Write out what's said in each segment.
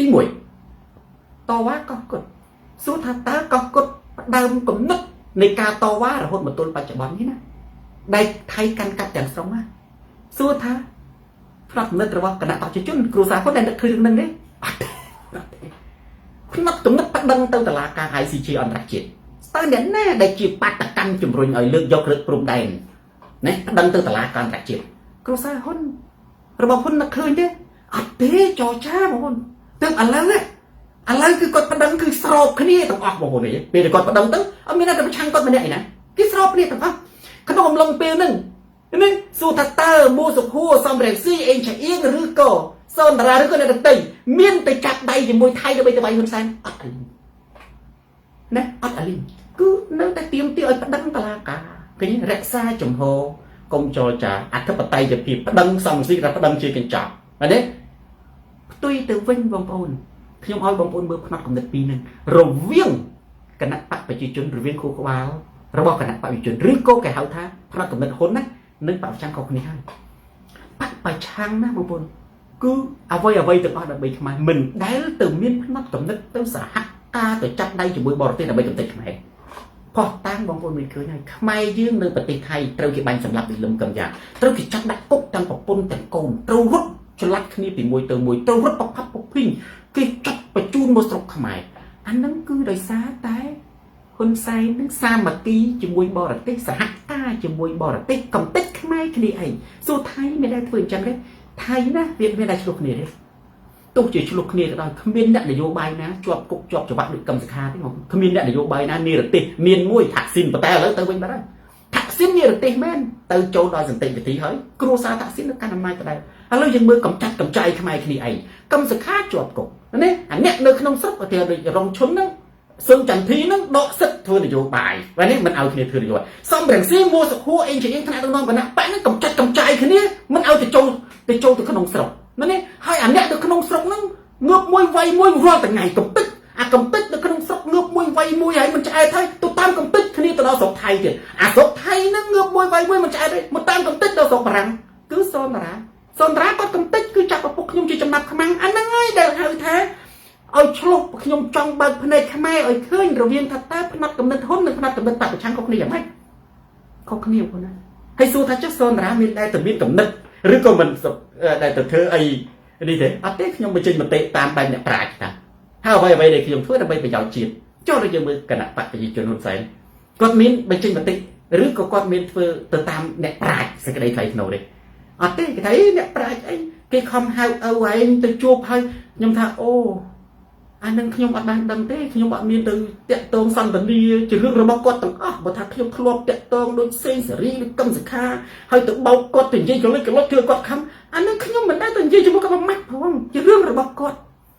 ទី1តវ៉ាកោះគុតសួរថាតើកោះគុតផ្ដើមគំនិតនៃការតវ៉ារហូតមកទល់បច្ចុប្បន្ននេះណាដែលថៃកាន់កាប់ទាំងស្រុងណាសួរថាផ្នត់គំនិតរបស់គណៈប្រជាជនគ្រួសារគាត់ដែលនឹកឃើញរឿងហ្នឹងទេអត់ទេអត់ទេផ្នត់គំនិតប្តឹងទៅតុលាការ ICJ អន្តរជាតិតើអ្នកណាដែលជាបាតកម្មជំរុញឲ្យលើកយករឿងព្រំដែនណាប្តឹងទៅតុលាការអន្តរជាតិគ្រួសារហ៊ុនរបស់ហ៊ុននឹកឃើញទេអត់ទេចរចាបងប្អូនទើបឥឡូវឥឡូវគឺគាត់ប្តឹងគឺស្របគ្នាទាំងអស់បងប្អូននេះពេលដែលគាត់ប្តឹងទៅអត់មានអ្នកទៅប្រឆាំងគាត់ម្នាក់ឯណាគេស្របគ្នាទាំងអស់ក្នុងអំឡុងពេលហ្នឹងនេះសួរថាតើមូសុខហួរសំរងស៊ីអេងឆៃអៀងឬក៏សូនតារាឬក៏អ្នកដតីមានទៅចាប់ដៃជាមួយថៃដើម្បីទៅវាយហ៊ុនសែនអត់អលីងណាអត់អលីងគឺនៅតែទៀមទាឲ្យប្តឹងតឡាការឃើញរក្សាចំហកុំចរចាអធិបតេយ្យភាពប្តឹងសំស៊ីថាប្តឹងជាកញ្ចប់បាទទេផ្ទុយទៅវិញបងប្អូនខ្ញុំឲ្យបងប្អូនមើលផ្នត់គំនិតពីរហ្នឹងរវាងគណៈបកប្រជាជនរវាងខួរក្បាលរបស់គណៈបកប្រជាជនឬក៏គេហៅថាផ្នត់គំនិតហ៊ុនណានិងបកប្រឆាំងខុសគ្នាហើយបកប្រឆាំងណាបងប្អូនគឺអ្វីអ្វីទាំងអស់ដើម្បីខ្មែរមិនដែលទៅមានផ្នត់គំនិតទៅសហការទៅចាប់ដៃជាមួយបរទេសដើម្បីកម្ទេចខ្មែរផោះតាំងបងប្អូនមានឃើញហើយខ្មែរយើងនៅប្រទេសថៃត្រូវគេបាញ់សម្លាប់ពីលឹមកឹមយ៉ាត្រូវគេចាប់ដាក់គុកទាំងប្រពន្ធទាំងកូនត្រូវរត់ឆ្លាត់គ្នាពីមួយទៅមួយត្រូវរត់ប្រផាប់ពភីងគេចាប់បញ្ជូនមកស្រុកខ្មែរអានឹងគឺដោយសារតែហ៊ុនសែននឹងសាមគ្គីជាមួយបរទេសសហការជាមួយបរទេសកំទេចខ្មែរគ្នាឯងសួរថៃមានដែរធ្វើអញ្ចឹងទេថៃណាវាមានដែរឆ្លោះគ្នាទេទោះជាឆ្លោះគ្នាក៏ដោយគ្មានអ្នកនយោបាយណាជាប់គុកជាប់ច្បាប់ដូចកឹមសុខាទេមកគ្មានអ្នកនយោបាយណានិរទេសមានមួយថាក់ស៊ីនប៉ុន្តែឥឡូវទៅវិញបាត់ហើយថាក់ស៊ីននិរទេសមែនទៅចូលដល់សន្តិវិធីហើយគ្រួសារថាក់ស៊ីននៅកាន់អំណាចដដែលឥឡូវយើងមើលកំចាត់កំចាយខ្មែរគ្នាឯងកឹមសុខាជាប់គុកនេះអាអ្នកនៅក្នុងស្រុកឧទាហរណ៍ដូចរងឈុនហ្នឹងស៊ុនចន្ទធីនឹងដកសិទ្ធធ្វើនយោបាយបាទនេះមិនឲ្យគ្នាធ្វើនយោបាយសំរងស៊ីមួសុខហួរអេងជាងថ្នាក់ដឹកនាំគណៈបកហ្នឹងកំចាត់កំចាយគ្នាមិនឲ្យទៅចូលទៅចូលទៅក្នុងស្រុកមែនទេហើយអាអ្នកនៅក្នុងស្រុកហ្នឹងងើបមួយវ័យមួយរាល់ថ្ងៃកំតិចអាកំតិចនៅក្នុងស្រុកងើបមួយវ័យមួយហើយមិនឆ្អែតហើយទៅតាមកំតិចគ្នាទៅដល់ស្រុកថៃទៀតអាស្រុកថៃហ្នឹងងើបមួយវ័យមួយមិនឆ្អែតទេមកតាមកំតិចដល់ស្រុកបារាំងគឺសូនតារាសូនតារាគាត់កំតិចគឺចាប់ឪពុកខ្ញុំជាចំណាប់ខ្មាំងអាហ្នឹងហើយដែលហៅថាឲ្យឆ្លុះខ្ញុំចង់បើកភ្នែកខ្មែរឲ្យឃើញរវាងថាតើផ្នត់កំណត់ហ៊ុននិងផ្នត់កំណត់បពប្រឆាំងខុសគ្នាយ៉ាងម៉េចខុសគ្នាបងណាហើយសួរថាចុះសូនតារាមានដែរតែមានកំណត់ឬក៏មិនដែលទៅធ្វើអីនេះទេអត់ទេខ្ញុំបញ្ចេញមតិតាមបែបអ្នកប្រាជ្ញតាហើយអ្វីអ្វីដែលខ្ញុំធ្វើដើម្បីប្រយោជន៍ជាតិចុះដូចយើងមើលគណៈបកប្រជាជនហ៊ុនសែនគាត់មានបញ្ចេញមតិឬក៏គាត់មានធ្វើទៅតាមអ្នកប្រាជ្ញសេចក្តីថ្លៃថ្នូរទេអត់ទេគេថាអ្នកប្រាជ្ញអីគេខំហៅឪឯងទៅជួបហើយខ្ញុំថាអូអានឹងខ្ញុំអត់បានដឹងទេខ្ញុំអត់មានទៅតាក់ទងសន្តានាជារឿងរបស់គាត់ទាំងអស់បើថាខ្ញុំធ្លាប់តាក់ទងដូចសេងសេរីឬកឹមសុខាហើយទៅបោកគាត់ទៅនិយាយកលិចកលុចធ្វើគាត់ខំអានឹងខ្ញុំមិនដែលទៅនិយាយជាមួយគាត់មួយម៉ាត់ផងជារឿងរបស់គាត់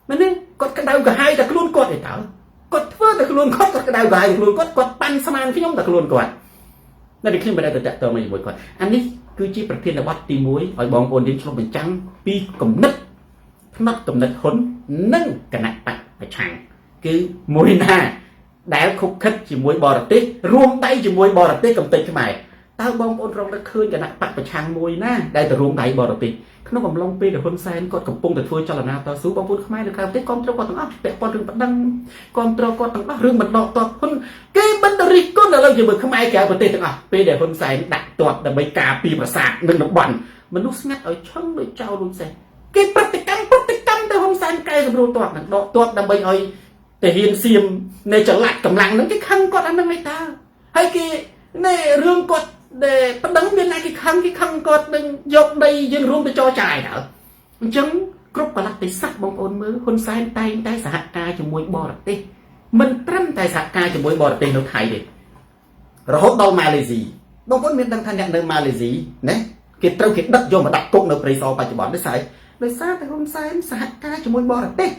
មែនទេគាត់ក្តៅក្រហាយតែខ្លួនគាត់ឯតើគាត់ធ្វើតែខ្លួនគាត់គាត់ក្តៅក្រហាយតែខ្លួនគាត់គាត់ប៉ាន់ស្មានខ្ញុំតែខ្លួនគាត់នៅតែខ្ញុំមិនដែលទៅតាក់ទងជាមួយគាត់អានេះគឺជាប្រធានបទទី1ឲ្យបងប្អូនយើងឆ្លុះបញ្ចាំងពីគំនិតផ្នត់គំនិតហ៊ុននិងគណៈបកប្រឆាំងគឺមួយណាដែលខុបខិតជាមួយបរទេសរួមដៃជាមួយបរទេសកំទេចខ្មែរតើបងប្អូនរងនឹកឃើញគណៈបកប្រឆាំងមួយណាដែលទៅរួមដៃបរទេសក្នុងអំឡុងពេលដែលហ៊ុនសែនគាត់កំពុងតែធ្វើចលនាតស៊ូបងប្អូនខ្មែរនៅក្រៅប្រទេសគ្រប់គ្រងគាត់ទាំងអស់ពាក់ព័ន្ធរឿងប្តឹងគ្រប់គ្រងគាត់ទាំងអស់រឿងបណ្ដកតបហ៊ុនគេមិនទៅរិះគន់ឥឡូវជាមួយខ្មែរក្រៅប្រទេសទាំងអស់ពេលដែលហ៊ុនសែនដាក់ទ័ពដើម្បីការពារប្រាសាទនិងតំបន់មនុស្សស្ងាត់ឲ្យឆឹងដូចចោលដូចសេះគេប្រតិកម្មប្រតិកម្មទៅហ៊ុនសែនកែសម្រួលទ័ពនឹងដកទ័ពដើម្បីឲ្យទាហានសៀមនៃចល័តកម្លាំងហ្នឹងគេខឹងគាត់អាហ្នឹងឯតើហើយគេនៃរឿងគាត់ដែលប្តឹងមានណាគេខឹងគេខឹងគាត់នឹងយកដីយើងរួមទៅចរចាយតើអញ្ចឹងគ្រប់កលៈទេសៈបងប្អូនមើលហ៊ុនសែនតែងតែសហការជាមួយបរទេសមិនត្រឹមតែសហការជាមួយបរទេសនៅថៃទេរហូតដល់ម៉ាឡេស៊ីបងប្អូនមានដឹងថាអ្នកនៅម៉ាឡេស៊ីណាគេត្រូវគេដឹកយកមកដាក់គុកនៅព្រៃសរបច្ចុប្បន្នដោយសារដោយសារតែហ៊ុនសែនសហការជាមួយបរទេស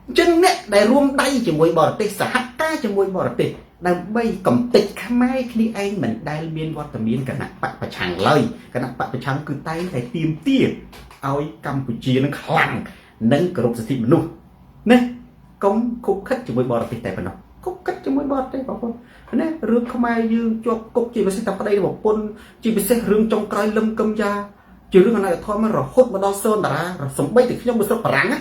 អញ្ចឹងអ្នកដែលរួមដៃជាមួយបរទេសសហការជាមួយបរទេសដើម្បីកំទេចខ្មែរគ្នាឯងមិនដែលមានវត្តមានគណៈបកប្រឆាំងឡើយគណៈបកប្រឆាំងគឺតែងតែទាមទារឲ្យកម្ពុជានឹងខ្លាំងនិងគោរពសិទ្ធិមនុស្សណាកុំខុបខិតជាមួយបរទេសតែប៉ុណ្ណោះខុបខិតជាមួយបរទេសបងប្អូនណារឿងខ្មែរយើងជាប់គុកជាពិសេសតែប្តីប្រពន្ធជាពិសេសរឿងចុងក្រោយលឹមកឹមយ៉ាជារឿងអនាធម៌រហូតមកដល់សូនតារាសំបីតែខ្ញុំមកស្រុកបារាំងណា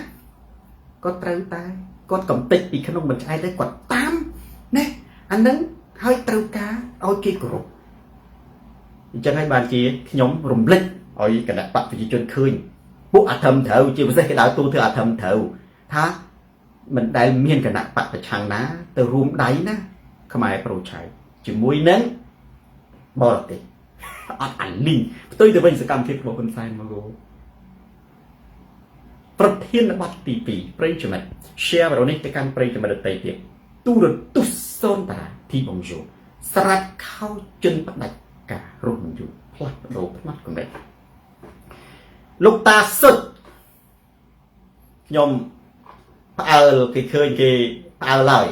ក៏ត្រូវតែគាត់កំតិចពីក្នុងមិនឆ្អែតទេគាត់តាមណាអានឹងហើយត្រូវការឲ្យគេគោរពអញ្ចឹងហើយបានជាខ្ញុំរំលឹកឲ្យគណៈបកប្រជាជនឃើញពួកអាធឹមត្រូវជាពិសេសគេដើរទូធ្វើអាធឹមត្រូវថាមិនដែលមានគណៈបកប្រឆាំងណាទៅរួមដៃណាខ្មែរប្រូឆៃជាមួយនឹងបរទេសអត់អាលីងផ្ទុយទៅវិញសកម្មភាពរបស់ហ៊ុនសែនមកគោប្រធានបទទី2ប្រិយមិត្ត share វីដេអូនេះទៅកាន់ប្រិយមិត្តដទៃទៀតទូរទស្សន៍សូនតារាធីបងយូស្រាប់ខោជនផ្ដាច់ការរស់មិនយូរផ្លាស់ប្ដូរផ្នត់គំនិតលោកតាសុទ្ធខ្ញុំផ្អើលគេឃើញគេផ្អើលហើយ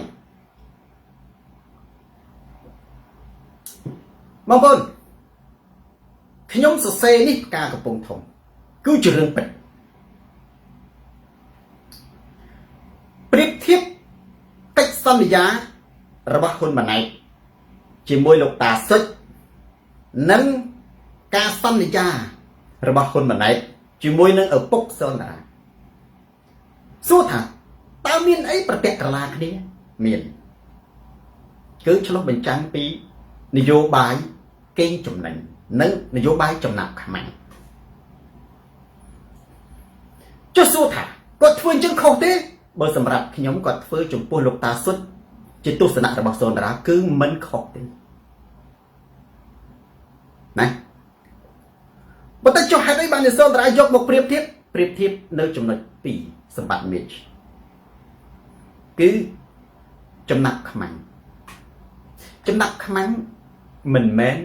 បងប្អូនខ្ញុំសរសេរនេះផ្កាកំពង់ធំគឺជារឿងពិតប្រៀបធៀបកិច្ចសន្យារបស់ហ៊ុនម៉ាណែតជាមួយលោកតាសុចនិងការសន្យារបស់ហ៊ុនម៉ាណែតជាមួយនឹងឪពុកសូនតារាសួរថាតើមានអីប្រតិក្រឡាគ្នាមានគឺឆ្លុះបញ្ចាំងពីនយោបាយកេងចំណេញនិងនយោបាយចំណាប់ខ្មាំងចុះសួរថាគាត់ធ្វើអញ្ចឹងខុសទេបើសម្រាប់ខ្ញុំគាត់ធ្វើចំពោះលោកតាសុទ្ធជាទស្សនៈរបស់សូនតារាគឺមិនខុសទេណាបើតែចុះហេតុអីបានសូនតារាយកមកប្រៀបធៀបប្រៀបធៀបនៅចំណុច2សម្បត្តិមេជគឺចំណាប់ខ្មាំងចំណាប់ខ្មាំងមិនមែន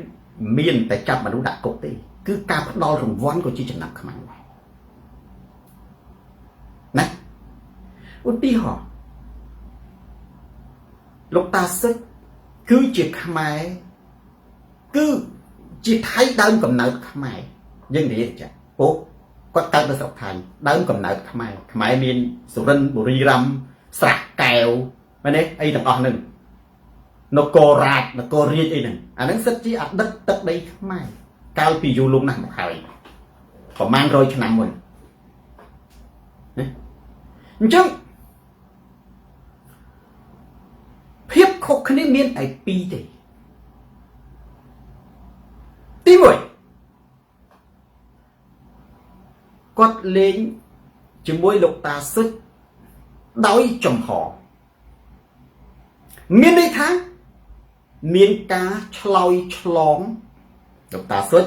មានតែចាប់មនុស្សដាក់គុកទេគឺការផ្ដល់រង្វាន់ក៏ជាចំណាប់ខ្មាំងដែរណាឧទាហរណ៍លោកតាសឹកគឺជាខ្មែរគឺជាថៃដើមកំណើតខ្មែរយើងនិយាយចាពោះគាត់កើតនៅស្រុកថៃដើមកំណើតខ្មែរខ្មែរមានសុរិនបុរីរ៉ាំស្រះកែវមែនទេអីទាំងអស់ហ្នឹងនគររាជនគររាជអីហ្នឹងអាហ្នឹងសិតជាអតីតទឹកដីខ្មែរកាលពីយូរលង់ណាស់មកហើយប្រហែល100ឆ្នាំមុនណាអញ្ចឹងភាពខុសគ្នាមានតែពីរទេទី1គាត់លេងជាមួយលោកតាសុចដោយចំហមានន័យថាមានការឆ្លើយឆ្លងលោកតាសុច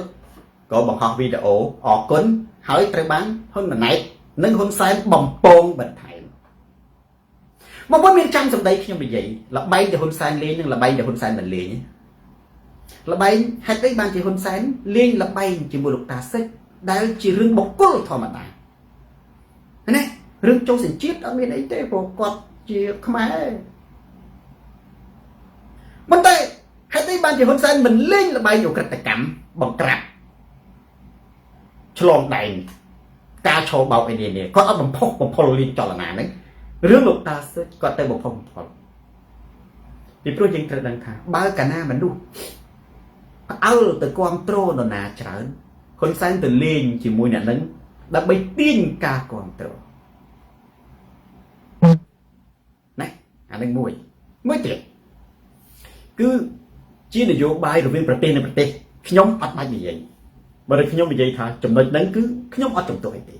ក៏បង្ហោះវីដេអូអរគុណហើយត្រូវបានហ៊ុនម៉ាណែតនិងហ៊ុនសែនបំពងបន្ថែមបងប្អូនមានចាំសម្ដីខ្ញុំនិយាយលបែងដែលហ៊ុនសែនលេងនិងលបែងដែលហ៊ុនសែនមិនលេងលបែងហេតុអីបានជាហ៊ុនសែនលេងលបែងជាមួយលោកតាសិចដែលជារឿងបុគ្គលធម្មតាណារឿងចូលសញ្ជាតិអត់មានអីទេព្រោះគាត់ជាខ្មែរប៉ុន្តែហេតុអីបានជាហ៊ុនសែនមិនលេងលបែងឧក្រិដ្ឋកម្មបង្ក្រាបឆ្លងដែនការឈរបោកអីនេះគាត់អត់បំផុសបំផុលលេងចលនាហ្នឹងរឿងលោកតាសឹកគាត់ទៅបំផុសបំផុលពីព្រោះយើងត្រូវដឹងថាបើកាលណាមនុស្សផ្អើលទៅគ្រប់គ្រងនរណាច្រើនហ៊ុនសែនទៅលេងជាមួយអ្នកហ្នឹងដើម្បីទាញការគ្រប់គ្រងណាអានឹងមួយមួយទៀតគឺជានយោបាយរវាងប្រទេសនិងប្រទេសខ្ញុំអត់បាច់និយាយបើខ្ញុំនិយាយថាចំណុចហ្នឹងគឺខ្ញុំអត់ចំទាស់អីទេ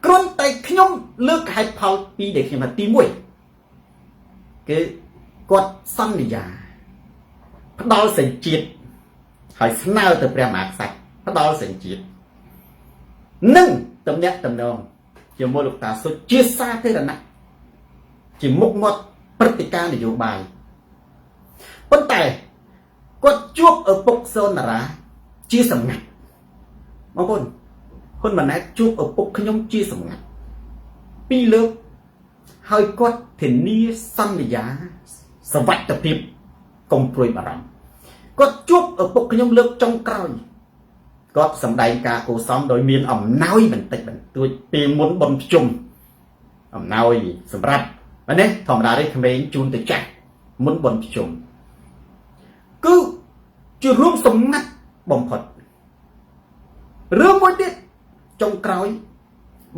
គ្រាន់តែខ្ញុំលើកហេតុផលពីរដែលខ្ញុំថាទី1គឺគាត់សន្យាផ្ដល់សញ្ជាតិហើយស្នើទៅព្រះមហាក្សត្រផ្ដល់សញ្ជាតិនិងតំណាក់តំណងជាមួយលោកតាសុជាសាធារណៈជាមុខមាត់ព្រឹត្តិការណ៍នយោបាយប៉ុន្តែគាត់ជួបឪពុកសូនតារាជាសម្ងាត់បងប្អូនហ៊ុនម៉ាណែតជួបឪពុកខ្ញុំជាសម្ងាត់ពីរលើកហើយគាត់ធានាសន្យាសវត្ថភាពកុំព្រួយបារម្ភគាត់ជួបឪពុកខ្ញុំលើកចុងក្រោយគាត់សម្ដែងការគួសមដោយមានអំណោយបន្តិចបន្តួចពេលមុនបុណ្យភ្ជុំអំណោយសម្រាប់មែនទេធម្មតាទេក្មេងជូនទៅចាស់មុនបុណ្យភ្ជុំគឺជារឿងសម្ងាត់បំផុតរឿងមួយទៀតចុងក្រោយ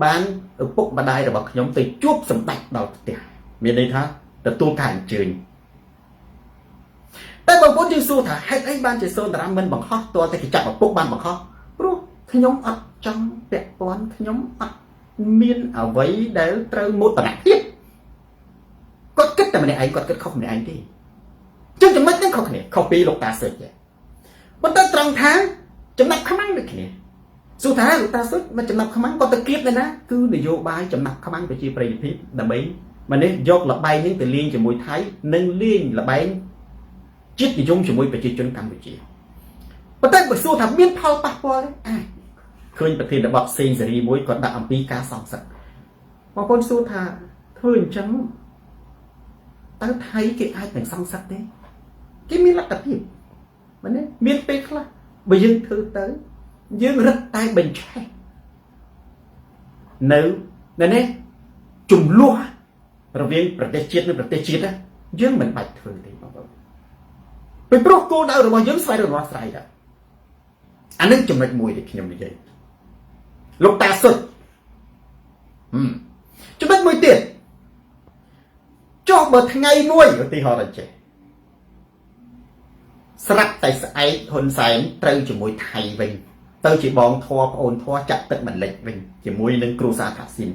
បានឪពុកម្ដាយរបស់ខ្ញុំទៅជួបសម្ដេចដល់ផ្ទះមានន័យថាទទួលការអញ្ជើញតែបងប្អូនយើងសួរថាហេតុអីបានជាសូនតារាមិនបង្ហោះតើតែគេចាប់ឪពុកបានបង្ហោះព្រោះខ្ញុំអត់ចង់ពាក់ព័ន្ធខ្ញុំអត់មានអ្វីដែលត្រូវមោទនភាពគាត់គិតតែម្នាក់ឯងគាត់គិតខុសម្នាក់ឯងទេចឹងចំណុចហ្នឹងខុសគ្នាខុសពីលោកតាសុចប៉ុន្តែត្រង់ថាចំណាប់ខ្មាំងដូចគ្នាសួរថាលោកតាសុចមកចំណាប់ខ្មាំងគាត់ទៅគៀបនៅណាគឺនយោបាយចំណាប់ខ្មាំងប្រជាប្រិយភាពដើម្បីម្នេះយកលបែងនេះទៅលេងជាមួយថៃនិងលេងលបែងជាតិនិយមជាមួយប្រជាជនកម្ពុជាប៉ុន្តែបើសួរថាមានផលប៉ះពាល់ទេអាចឃើញប្រធានបទសេងសេរីមួយគាត់ដាក់អំពីការសងសឹកបងប្អូនសួរថាធ្វើអញ្ចឹងតើថៃគេអាចនឹងសងសឹកទេគេមានលទ្ធភាពមែនទេមានពេលខ្លះបើយើងធ្វើទៅយើងរឹតតែបញ្ឆេះនៅនៅនេះចំនួនរវាងប្រទេសជាតិនិងប្រទេសជាតិយើងមិនបាច់ធ្វើទេបងប្អូនពីព្រោះគោលដៅរបស់យើងស្វែងរកដំណោះស្រាយដែរអានឹងចំណុចមួយដែលខ្ញុំនិយាយលោកតាសុចចំណុចមួយទៀតចុះបើថ្ងៃមួយឧទាហរណ៍ចេះស្រាប់តែស្អែកហ៊ុនសែនត្រូវជាមួយថៃវិញទៅជាបងធေါ်ប្អូនធေါ်ចាក់ទឹកមិនលិចវិញជាមួយនឹងគ្រូសាថាស៊ីន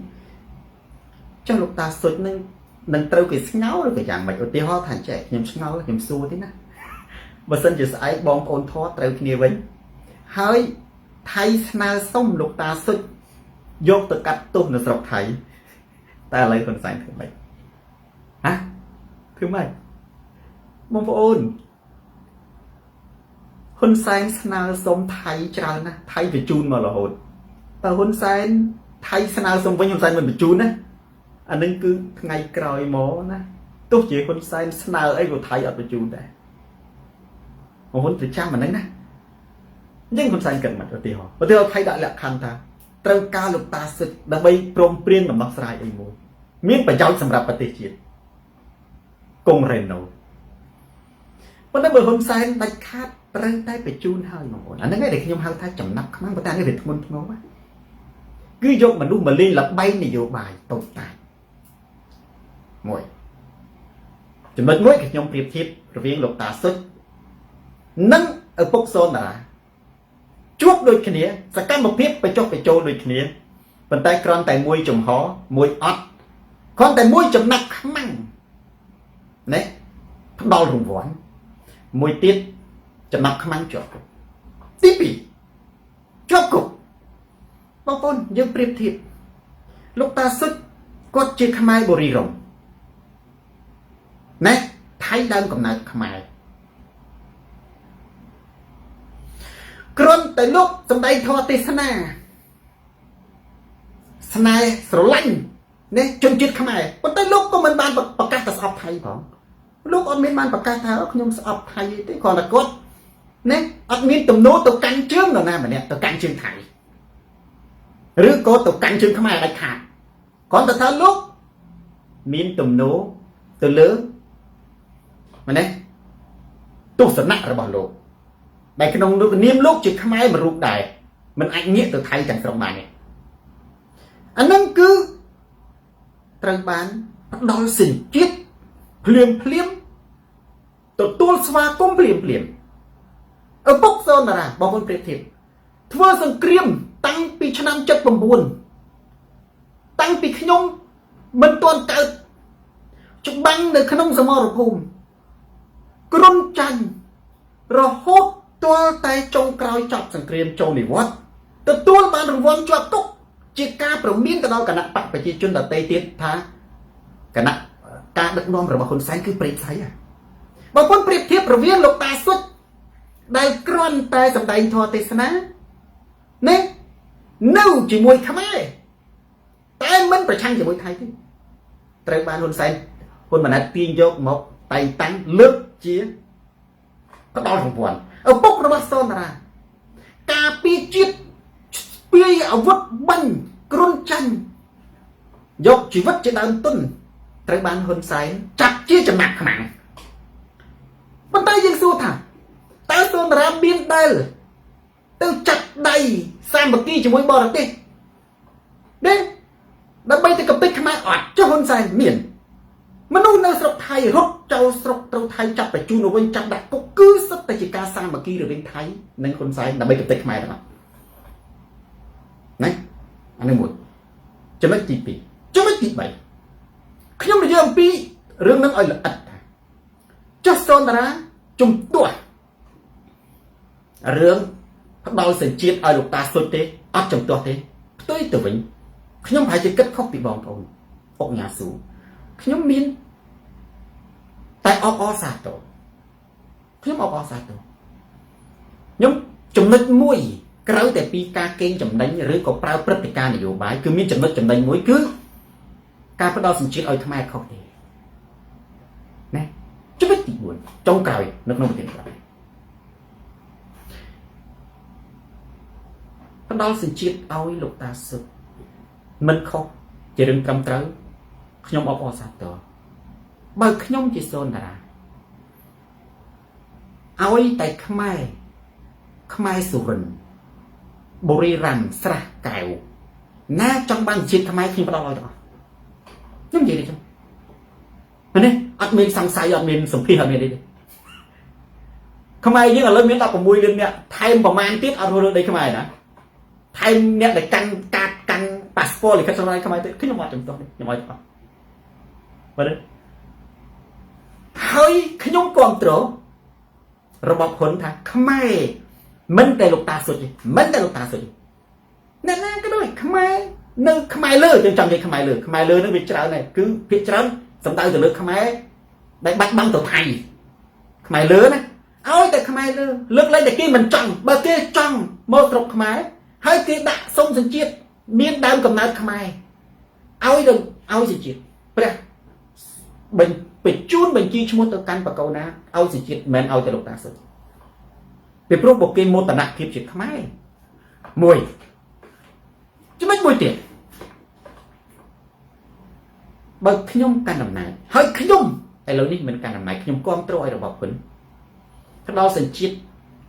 ចុះលោកតាសុចនឹងនឹងត្រូវគេស្ងោឬក៏យ៉ាងម៉េចឧទាហរណ៍ថាចេះខ្ញុំឆ្ងល់ខ្ញុំសួរទេណាបើសិនជាស្អែកបងប្អូនធေါ်ត្រូវគ្នាវិញហើយថៃស្នើសុំលោកតាសុចយកទៅកាត់ទោសនៅស្រុកថៃតែឥឡូវហ៊ុនសែនធ្វើម៉េចហ៎ធ្វើម៉េចបងប្អូនហ៊ុនសែនស្នើសុំថៃច្រើនណាស់ថៃបញ្ជូនមករហូតតើហ៊ុនសែនថៃស្នើសុំវិញហ៊ុនសែនមិនបញ្ជូនណាអានឹងគឺថ្ងៃក្រោយមកណាទោះជាហ៊ុនសែនស្នើអីក៏ថៃអត់បញ្ជូនដែរបងហ៊ុនទៅចាំអាហ្នឹងណាអញ្ចឹងហ៊ុនសែនគិតមិនឧទាហរណ៍ឧទាហរណ៍ថៃដាក់លក្ខខណ្ឌថាត្រូវការលោកតាសិទ្ធដើម្បីព្រមព្រៀងដំណោះស្រាយអីមួយមានប្រយោជន៍សម្រាប់ប្រទេសជាតិកុងរ៉េណូប៉ុន្តែបើហ៊ុនសែនដាច់ខាតត្រូវតែបញ្ជូនហើយបងប្អូនអាហ្នឹងឯងដែលខ្ញុំហៅថាចំណាប់ខ្មាំងប៉ុន្តែនេះវាធ្ងន់ធ្ងរគឺយកមនុស្សមកលេងល្បែងនយោបាយតូចតាចមួយចំណុចមួយខ្ញុំប្រៀបធៀបរវាងលោកតាសុចនិងឪពុកសូនតារាជួបដូចគ្នាសកម្មភាពបញ្ចុះបញ្ចូលដូចគ្នាប៉ុន្តែគ្រាន់តែមួយចំហមួយអត់គ្រាន់តែមួយចំណាប់ខ្មាំងណាផ្ដល់រង្វាន់មួយទៀតចំណាប់ខ្មាំងជាប់គុកទី2ជាប់គុកបងប្អូនយើងប្រៀបធៀបលោកតាសុចគាត់ជាខ្មែរបុរីរមណាថៃដើមកំណើតខ្មែរគ្រាន់តែលោកសំដែងធម៌ទេសនាស្នេហ៍ស្រឡាញ់នេះជនជាតិខ្មែរប៉ុន្តែលោកក៏មិនបានប្រកាសទៅស្អប់ថៃផងលោកអត់មានបានប្រកាសថាខ្ញុំស្អប់ថៃទេគ្រាន់តែគាត់ណាអត់មានទំនោរទៅកាន់ជើងនរណាម្នាក់ទៅកាន់ជើងថៃឬក៏ទៅកាន់ជើងខ្មែរដាច់ខាតគ្រាន់តែថាលោកមានទំនោរទៅលើម្នេះទស្សនៈរបស់លោកដែលក្នុងលោកនាមលោកជាខ្មែរមួយរូបដែរមិនអាចងាកទៅថៃទាំងស្រុងបានទេអានឹងគឺត្រូវបានផ្ដល់សញ្ជាតិភ្លាមភ្លាមទទួលស្វាគមន៍ភ្លាមភ្លាមឪពុកសូនតារាបងប្អូនប្រៀបធៀបធ្វើសង្គ្រាមតាំងពីឆ្នាំ79តាំងពីខ្ញុំមិនទាន់កើតច្បាំងនៅក្នុងសមរភូមិគ្រុនចាញ់រហូតទាល់តែចុងក្រោយចប់សង្គ្រាមចូលនិវត្តន៍ទទួលបានរង្វាន់ជាប់ទុកជាការប្រមានទៅដល់គណៈបកប្រជាជនដទៃទៀតថាគណៈការដឹកនាំរបស់ហ៊ុនសែនគឺព្រៃផ្សៃបងប្អូនប្រៀបធៀបរវាងលោកតាសុចដែលគ្រាន់តែសម្ដែងធម៌ទេសនានេះនៅជាមួយខ្មែរតែមិនប្រឆាំងជាមួយថៃទេត្រូវបានហ៊ុនសែនហ៊ុនម៉ាណែតទាញយកមកតែងតាំងលើកជាផ្ដល់រង្វាន់ឪពុករបស់សូនតារាការពីជាតិស្ពាយអាវុធបាញ់គ្រុនចាញ់យកជីវិតជាដើមទុនត្រូវបានហ៊ុនសែនចាប់ជាចំណាក់ខ្មាំងប៉ុន្តែយើងសួរថាតើសូនតារាមានដែលទៅចាត់ដៃសាមគ្គីជាមួយបរទេស ទេដើម្បីទៅកំទេចខ្មែរអត់ចុះហ៊ុនសែនមានមនុស្សនៅស្រុកថៃរត់ចូលស្រុកត្រូវថៃចាប់បញ្ជូនទៅវិញចាប់ដាក់គុកគឺសុទ្ធតែជាការសាមគ្គីរវាងថៃនិងហ៊ុនសែនដើម្បីកំទេចខ្មែរទាំងអស់ណាអានេះមួយចំណុចទី2ចំណុចទី3ខ្ញុំនិយាយអំពីរឿងនឹងឲ្យល្អិតថាចុះសូនតារាជំទាស់រឿងផ្ដល់សញ្ជាតិឲ្យលោកតាសុជទេអត់ជំទាស់ទេផ្ទុយទៅវិញខ្ញុំប្រហែលជាគិតខុសពីបងប្អូនអុកញ៉ាស៊ូខ្ញុំមានតែអបអរសាទរខ្ញុំអបអរសាទរខ្ញុំចំណុចមួយក្រៅតែពីការកេងចំណេញឬក៏ប្រើព្រឹត្តិការណ៍នយោបាយគឺមានចំណុចចំណេញមួយគឺការផ្ដល់សញ្ជាតិឲ្យខ្មែរខុសទេណាចំណុចទី4ចុងក្រោយនៅក្នុងប្រទេសនេះផ្ដល់សញ្ជាតិឲ្យលោកតាសុទ្ធមិនខុសជារឿងត្រឹមត្រូវខ្ញុំអបអរសាទរបើខ្ញុំជាសូនតារាឲ្យតែខ្មែរខ្មែរសុរិនបុរីរ៉ាំស្រះកែវណាចង់បានជាតិខ្មែរខ្ញុំផ្ដល់ឲ្យទាំងអស់ខ្ញុំនិយាយនេះចឹងនេះអត់មានសង្ស័យអត់មានសម្ភាសអត់មានអីទេខ្មែរយើងឥឡូវមាន16លានអ្នកថែមប្រមាណទៀតអត់រស់លើដីខ្មែរណាថែមអ្នកដែលកាន់កាតកាន់ប៉ាសពតលិខិតសម្រាប់ខ្មែរទៀតខ្ញុំអត់ចំទាស់ខ្ញុំឲ្យទាំងអស់បាទហើយខ្ញុំគ្រប់គ្រងរបបហ៊ុនថាខ្មែរមិនតែលោកតាសុជទេមិនតែលោកតាសុជអ្នកណាក៏ដោយខ្មែរនៅខ្មែរលើយើងចង់និយាយខ្មែរលើខ្មែរលើនឹងវាច្រើនដែរគឺភាគច្រើនសំដៅទៅលើខ្មែរដែលបាត់បង់ទៅថៃខ្មែរលើណាឲ្យតែខ្មែរលើលើកលែងតែគេមិនចង់បើគេចង់មកស្រុកខ្មែរហើយគេដាក់សុំសញ្ជាតិមានដើមកំណើតខ្មែរឲ្យទៅឲ្យសញ្ជាតិព្រះបញ្ជូនបញ្ជីឈ្មោះទៅកាន់បកោណាឲ្យសញ្ជាតិមិនឲ្យទៅលោកតាសុជពីព្រោះបុគ្គលមោទនភាពជាខ្មែរមួយចំណុចមួយទៀតបើខ្ញុំកាន់អំណាចហើយខ្ញុំឥឡូវនេះមិនកាន់អំណាចខ្ញុំគ្រប់គ្រងឲ្យរបបហ៊ុនផ្ដល់សញ្ជាតិ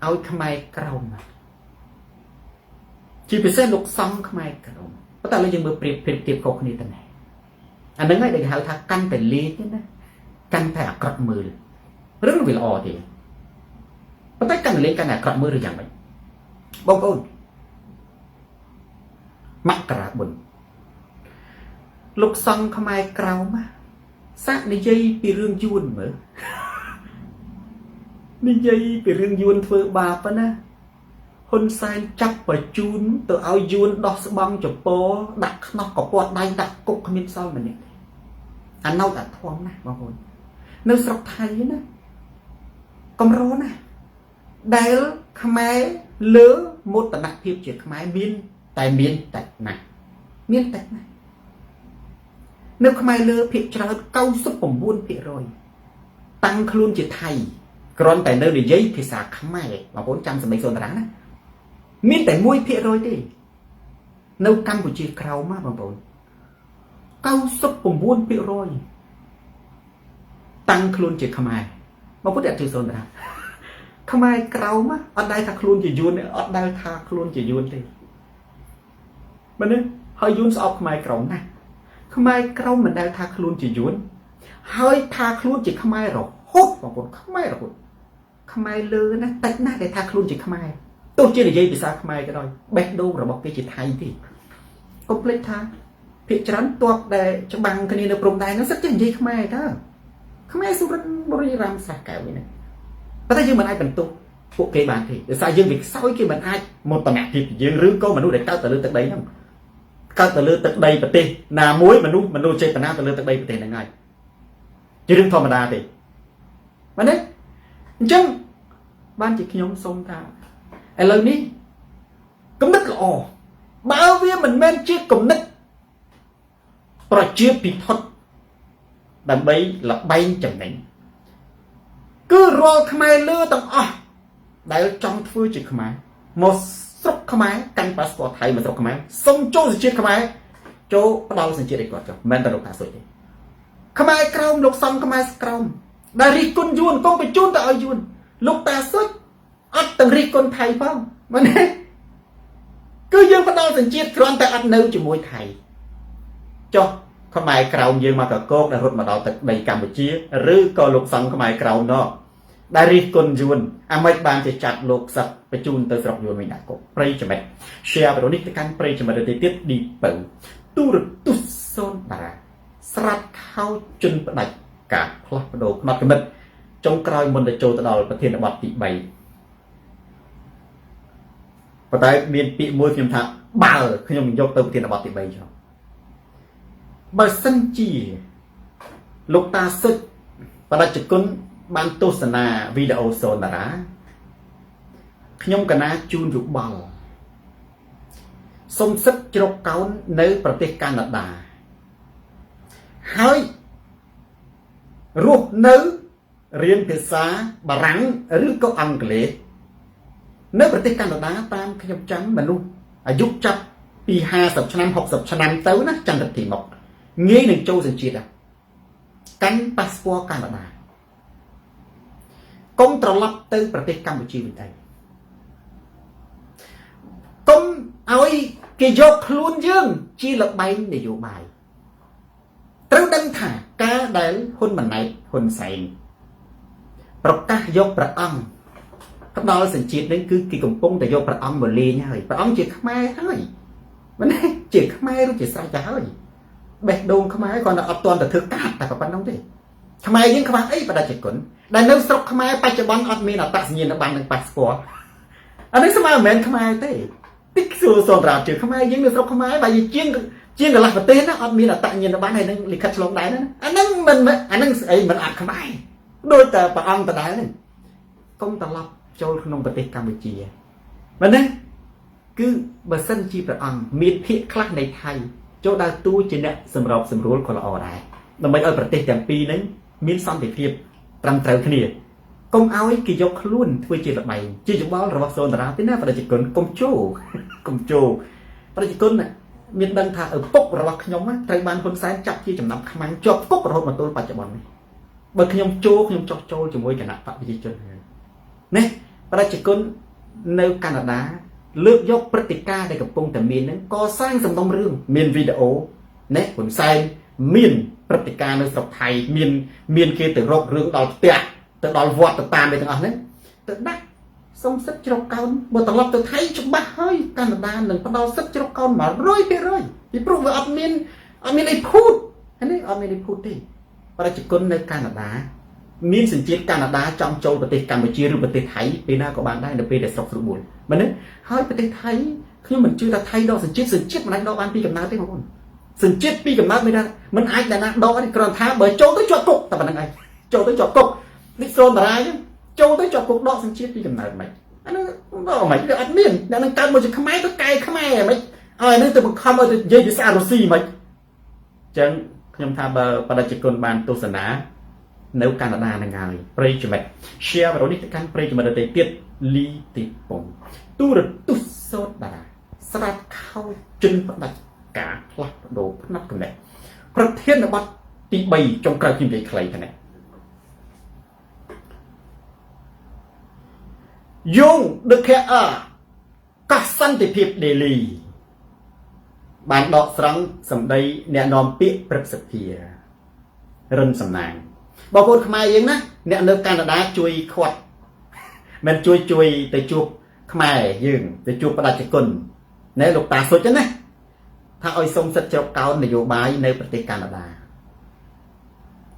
ឲ្យខ្មែរក្រោមជាពិសេសលោកសង្ឃខ្មែរក្រោមប៉ុន្តែឥឡូវយើងមើលប្រៀបធៀបខុសគ្នាទៅណាអាហ្នឹងហើយដែលគេហៅថាកាន់តែលេចណាកាន់តែអាក្រក់មើលរឿងវាល្អទេប៉ុន្តែកាន់តែលេងកាន់តែអាក្រក់មើលឬយ៉ាងម៉េចបងប្អូនមករាបុនលោកសង្ឃខ្មែរក្រោមសាកនិយាយពីរឿងយួនមើលនិយាយពីរឿងយួនធ្វើបាបណាហ៊ុនសែនចាប់បញ្ជូនទៅឲ្យយួនដោះស្បង់ចពោដាក់ខ្នោះកពត់ដៃដាក់គុកគ្មានសល់ម្នាក់អាណោតអាធំណាបងប្អូននៅស្រុកថៃណាកម្រណាដែលខ្មែរលើមោទនភាពជាខ្មែរមានតែមានតិចណាស់មានតិចណាស់នៅខ្មែរលើភាគច្រើន99%តាំងខ្លួនជាថៃគ្រាន់តែនៅនិយាយភាសាខ្មែរបងប្អូនចាំសម្ដីសូនតារាណាមានតែ1%ទេនៅកម្ពុជាក្រោមណាបងប្អូន99%តាំងខ្លួនជាខ្មែរបងប្អូនអត់ជឿសូនតារាខ្មែរក្រោមអត់ដែលថាខ្លួនជាយួនអត់ដែលថាខ្លួនជាយួនទេមែនទេហើយយួនស្អប់ខ្មែរក្រោមណាស់ខ្មែរក្រោមមិនដែលថាខ្លួនជាយួនហើយថាខ្លួនជាខ្មែររហូតបងប្អូនខ្មែររហូតខ្មែរលើណាតិចណាស់ដែលថាខ្លួនជាខ្មែរទោះជានិយាយភាសាខ្មែរក៏ដោយបេះដូងរបស់គេជាថៃទេកុំភ្លេចថាភាគច្រើនតបដែលច្បាំងគ្នានៅព្រំដែនហ្នឹងសិតចេះនិយាយខ្មែរតើខ្មែរសុរិនបុរីរ៉ាំស្រះកែវនេះណាប៉ុន្តែយើងមិនអាចបន្ទោសពួកគេបានទេដោយសារយើងវាខ្សោយគេមិនអាចមោទនភាពយើងឬក៏មនុស្សដែលកើតទៅលើទឹកដីហ្នឹងកើតទៅលើទឹកដីប្រទេសណាមួយមនុស្សចេតនាទៅលើទឹកដីប្រទេសហ្នឹងហើយជារឿងធម្មតាទេបាទទេអញ្ចឹងបានជាខ្ញុំសូមថាឥឡូវនេះគំនិតល្អបើវាមិនមែនជាគំនិតប្រជាពិធដើម្បីលបែងចំណេញគឺរាល់ខ្មែរលើទាំងអស់ដែលចង់ធ្វើជាខ្មែរមកស្រុកខ្មែរកាន់ប៉ាសពតថៃមកស្រុកខ្មែរសុំចូលសញ្ជាតិខ្មែរចូលផ្ដល់សញ្ជាតិឲ្យគាត់ចុះមិនមែនតែលោកតាសុជទេខ្មែរក្រោមលោកសំខ្មែរក្រោមដែលរិះគន់យួនកុំបញ្ជូនទៅឲ្យយួនលោកតាសុជអត់ទាំងរិះគន់ថៃផងមែនទេគឺយើងផ្ដល់សញ្ជាតិគ្រាន់តែអត់នៅជាមួយថៃ ចុះខ្មែរក្រោមយើងមកកកដែលរត់មកដល់ទឹកដីកម្ពុជាឬក៏លោកសង្ឃខ្មែរក្រោមនោះដែលរិះគន់យួនអាម៉េចបានជាចាត់លោកសឹកបញ្ជូនទៅស្រុកយួនវិញដាក់គុកប្រិយមិត្ត share វីដេអូនេះទៅកាន់ប្រិយមិត្តដទៃទៀតឌីពៅទូរទស្សន៍សូនតារាស្រាប់ខោជន់ផ្ដាច់ការផ្លាស់ប្ដូរផ្នត់គំនិតចុងក្រោយមុនទៅចូលទៅដល់ប្រធានបទទី3ប៉ុន្តែមានពាក្យមួយខ្ញុំថាបើខ្ញុំយកទៅប្រធានបទទី3ចុះបើសិនជាលោកតាសុចបដិជគុណបានទស្សនាវីដេអូសូនតារាខ្ញុំកណាជូនយោបល់សុំសិទ្ធជ្រកកោននៅប្រទេសកាណាដាហើយរស់នៅរៀនភាសាបារាំងឬក៏អង់គ្លេសនៅប្រទេសកាណាដាតាមខ្ញុំចាំមនុស្សអាយុចាប់ពី50ឆ្នាំ60ឆ្នាំទៅណាចន្ទទីមកងាយនឹងចូលសញ្ជាតិកាន់ប៉ាសពតកាណាដាកុំត្រឡប់ទៅប្រទេសកម្ពុជាវិញទៅកុំឲ្យគេយកខ្លួនយើងជាលបែងនយោបាយត្រូវដឹងថាការដែលហ៊ុនម៉ាណែតហ៊ុនសែនប្រកាសយកព្រះអង្គផ្ដល់សញ្ជាតិនឹងគឺគេកំពុងតែយកព្រះអង្គមកលេងហើយព្រះអង្គជាខ្មែរហើយមិនទេជាខ្មែរឬជាស្រេចទៅហើយបេះដូងខ្មែរគ្រាន់តែអត់ទាន់ទៅធ្វើកាត់តែប៉ុណ្្នឹងទេខ្មែរយើងខ្វះអីបដិជនដែលនៅស្រុកខ្មែរបច្ចុប្បន្នអត់មានអត្តសញ្ញាណប័ណ្ណនិងប៉ាសពតអានេះស្មើមិនមែនខ្មែរទេតិចសួរសនរាជឿខ្មែរយើងនៅស្រុកខ្មែរបើជាងកន្លះប្រទេសណាអត់មានអត្តញ្ញាណប័ណ្ណហើយនឹងលិខិតឆ្លងដែនណាអាហ្នឹងមិនអាហ្នឹងស្អីមិនអត់ខ្មែរដោយតែព្រះអង្គដដែលហ្នឹងកុំត្រឡប់ចូលក្នុងប្រទេសកម្ពុជាមែនទេគឺបើសិនជាព្រះអង្គមានភាគខ្លះនៃថៃចូលដើរតួជាអ្នកសម្របសម្រួលក៏ល្អដែរដើម្បីឲ្យប្រទេសទាំងពីរហ្នឹងមានសន្តិភាពត្រឹមត្រូវគ្នាកុំឲ្យគេយកខ្លួនធ្វើជាល្បែងជាយោបល់របស់សូនតារាទេណាប្រជាជនកុំចូលកុំចូលប្រជាជនមានដឹងថាឪពុករបស់ខ្ញុំត្រូវបានហ៊ុនសែនចាប់ជាចំណាប់ខ្មាំងជាប់គុករហូតមកទល់បច្ចុប្បន្ននេះបើខ្ញុំចូលខ្ញុំចោះចូលជាមួយគណៈបកប្រជាជននេះប្រជាជននៅកាណាដាលើកយកព្រឹត្តិការណ៍ដែលកំពុងតែមានហ្នឹងកសាងសំណុំរឿងមានវីដេអូនេះហ៊ុនសែនមានព្រឹត្តិការណ៍នៅស្រុកថៃមានគេទៅរករឿងដល់ផ្ទះទៅដល់វត្តទៅតាមអីទាំងអស់ហ្នឹងទៅដាក់សុំសិទ្ធជ្រកកោនបើត្រឡប់ទៅថៃច្បាស់ហើយកាណាដានឹងផ្ដល់សិទ្ធជ្រកកោន100%ពីព្រោះវាអត់មានអីភូតនេះអត់មានអីភូតទេប្រជាជននៅកាណាដាមានសញ្ជាតិកាណាដាចង់ចូលប្រទេសកម្ពុជាឬប្រទេសថៃពេលណាក៏បានដែរនៅពេលដែលស្រុកស្រួលមែនទេហើយប្រទេសថៃខ្ញុំមិនជឿថាថៃដកសញ្ជាតិមិនអាចដកបានពីកំណើតទេបងប្អូនសញ្ជាតិពីកំណើតមានថាមិនអាចដល់ណាដកទេគ្រាន់ថាបើចូលទៅជាប់គុកតែប៉ុណ្្នឹងឯងចូលទៅជាប់គុកនេះសូនតារាចឹងចូលទៅជាប់គុកដកសញ្ជាតិពីកំណើតមិនអានោះដកមិនវាអត់មានអ្នកនឹងកើតមកជាខ្មែរទៅកែខ្មែរមិនឲ្យនឹងទៅបង្ខំឲ្យទៅនិយាយភាសារុស្ស៊ីមិនចឹងខ្ញុំថាបើបដិជនបានទស្សនានៅកាណាដានឹងហើយប្រិយមិត្ត share វីដេអូនេះទៅកាន់ប្រិយមិត្តដទៃទៀតលីទីពងទូរទស្សន៍សូតារាស្រាប់ខោជន់ផ្ដាច់ការផ្លាស់ប្ដូរផ្នត់គំនិតប្រធានបទទី3ចុងក្រោយខ្ញុំនិយាយខ្លីទៅនេះយងដឹកខអកោះសន្តិភាពដេលីបានដកស្រង់សម្ដីអ្នកនាំពាក្យព្រឹទ្ធសភារិនសំណាងបងប្អូនខ្មែរយើងណាអ្នកនៅកាណាដាជួយខាត់មិនជួយទៅជួបខ្មែរយើងទៅជួបបដិជនណែលោកតាសុចណាថាឲ្យសុំសិទ្ធិជ្រកកោននយោបាយនៅប្រទេសកាណាដា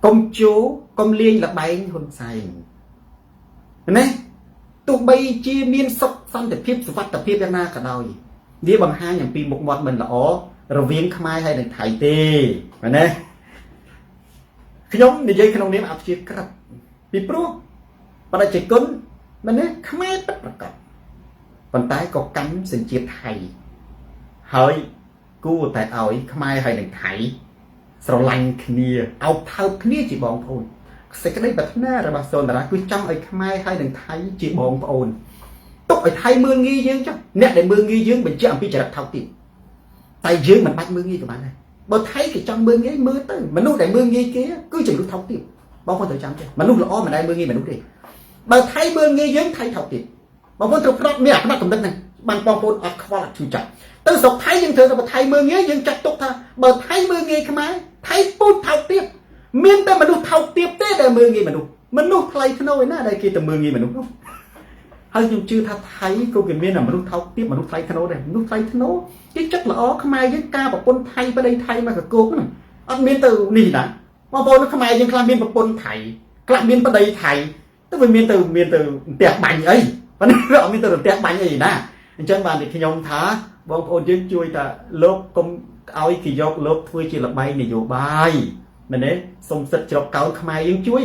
កុំជួកុំលេងលបែងហ៊ុនសែនណាទោះបីជាមានសុខសន្តិភាពសុវត្ថិភាពយ៉ាងណាក៏ដោយវាបង្ហាញអំពីមុខមាត់មិនល្អរវាងខ្មែរហើយនិងថៃទេមែនទេខ្ញុំនិយាយក្នុងនាមអព្យាក្រឹតពីព្រោះប្រជាជនមែនទេខ្មែរពិតប្រាកដប៉ុន្តែក៏កាន់សញ្ជាតិថៃហើយគួរតែឲ្យខ្មែរហើយនិងថៃស្រឡាញ់គ្នាអោបថើបគ្នាជាបងប្អូនសេចក្តីប្រាថ្នារបស់សូនតារាគឺចង់ឲ្យខ្មែរហើយនិងថៃជាបងប្អូនទុកឲ្យថៃមើលងាយយើងចុះអ្នកដែលមើលងាយយើងបញ្ជាក់អំពីចរិតថោកទាបតែយើងមិនបាច់មើលងាយក៏បានដែរបើថៃគេចង់មើលងាយមើលទៅមនុស្សដែលមើលងាយគេគឺជាមនុស្សថោកទាបបងប្អូនត្រូវចាំទេមនុស្សល្អមិនដែលមើលងាយមនុស្សទេបើថៃមើលងាយយើងថៃថោកទាបបងប្អូនត្រូវផ្ដោតមានអាផ្នត់កំណត់ហ្នឹងបានបងប្អូនអត់ខ្វល់អត់ឈឺចាប់ ទៅស្រុកថៃយើងត្រូវតែថៃមើលងាយយើងចាត់ទុកថាបើថៃមើលងាយខ្មែរថៃពូជថោកទាបមានតែមនុស្សថោកទាបទេដែលមើលងាយមនុស្សមនុស្សថ្លៃថ្នូរឯណាដែលគេទៅមើលងាយមនុស្សនោះហើយខ្ញុំជឿថាថៃក៏គេមានមនុស្សថោកទាបមនុស្សថ្លៃថ្នូរដែរមនុស្សថ្លៃថ្នូរគេចិត្តល្អខ្មែរយើងការប្រពន្ធថៃប្តីថៃមកកកោកហ្នឹងអត់មានទៅនេះណាបងប្អូនខ្មែរយើងខ្លះមានប្រពន្ធថៃខ្លះមានប្តីថៃទៅវាមានទៅមានទៅផ្ទះបាញ់អីប៉ុន្តែវាអត់មានទៅផ្ទះបាញ់អីណាអញ្ចឹងបានតែខ្ញុំថាបងប្អូនយើងជួយតាលោកកុំឲ្យគេយកលោកធ្វើជាលបែងនយោបាយមែនទេសុំសិទ្ធជ្រកកោនខ្មែរយើងជួយ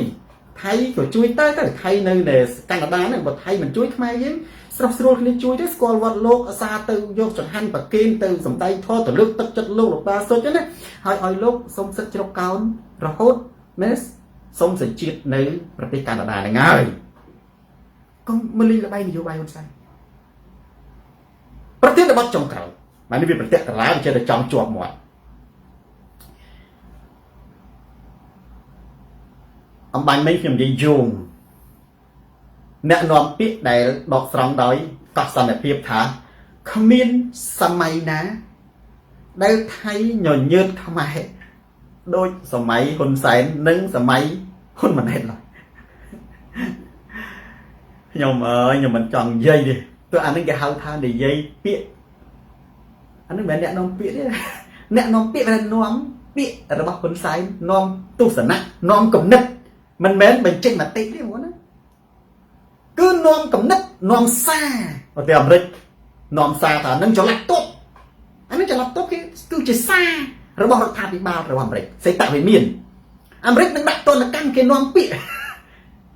ថៃក៏ជួយទៅទៅថៃនៅនៅកាណាដាហ្នឹងបើថៃមិនជួយខ្មែរយើងស្រុះស្រួលគ្នាជួយទៅស្គាល់វត្តលោកអាសាទៅយកចង្ហាន់ប្រគេនទៅសំដែងធម៌ទៅលើកទឹកចិត្តលោកលោកតាសុចណាហើយឲ្យលោកសុំសិទ្ធជ្រកកោនរហូតមែនសុំសញ្ជាតិនៅប្រទេសកាណាដាហ្នឹងហើយកុំមកលេងល្បែងនយោបាយហ៊ុនសែនប្រធានបទចុងក្រោយបាទនេះវាប្រតិកលាវាចេះតែចង់ជាប់មាត់អំបញ្ញមិញខ្ញុំនិយាយយោងអ្នកនាំពាក្យដែលដកស្រង់ដោយកោះសន្តិភាពថាគ្មានសម័យណាដែលថៃញញើតខ្មែរដូចសម័យហ៊ុនសែននិងសម័យហ៊ុនម៉ាណែតឡើយខ្ញុំអើយខ្ញុំមិនចង់និយាយទេព្រោះអានេះគេហៅថានិយាយពាក្យអានេះមិនមែនអ្នកនាំពាក្យទេអ្នកនាំពាក្យគេនាំពាក្យរបស់ហ៊ុនសែននាំទស្សនៈនាំគំនិតមិនមែនបញ្ចេញមតិទេបងណាគឺនាំគំនិតនាំសារប្រទេសអាមេរិកនាំសារថានឹងចល័តទ័ពអានេះចល័តទ័ពគេគឺជាសាររបស់រដ្ឋាភិបាលរបស់អាមេរិកសេតវិមានអាមេរិកនឹងដាក់ទណ្ឌកម្មគេនាំពាក្យ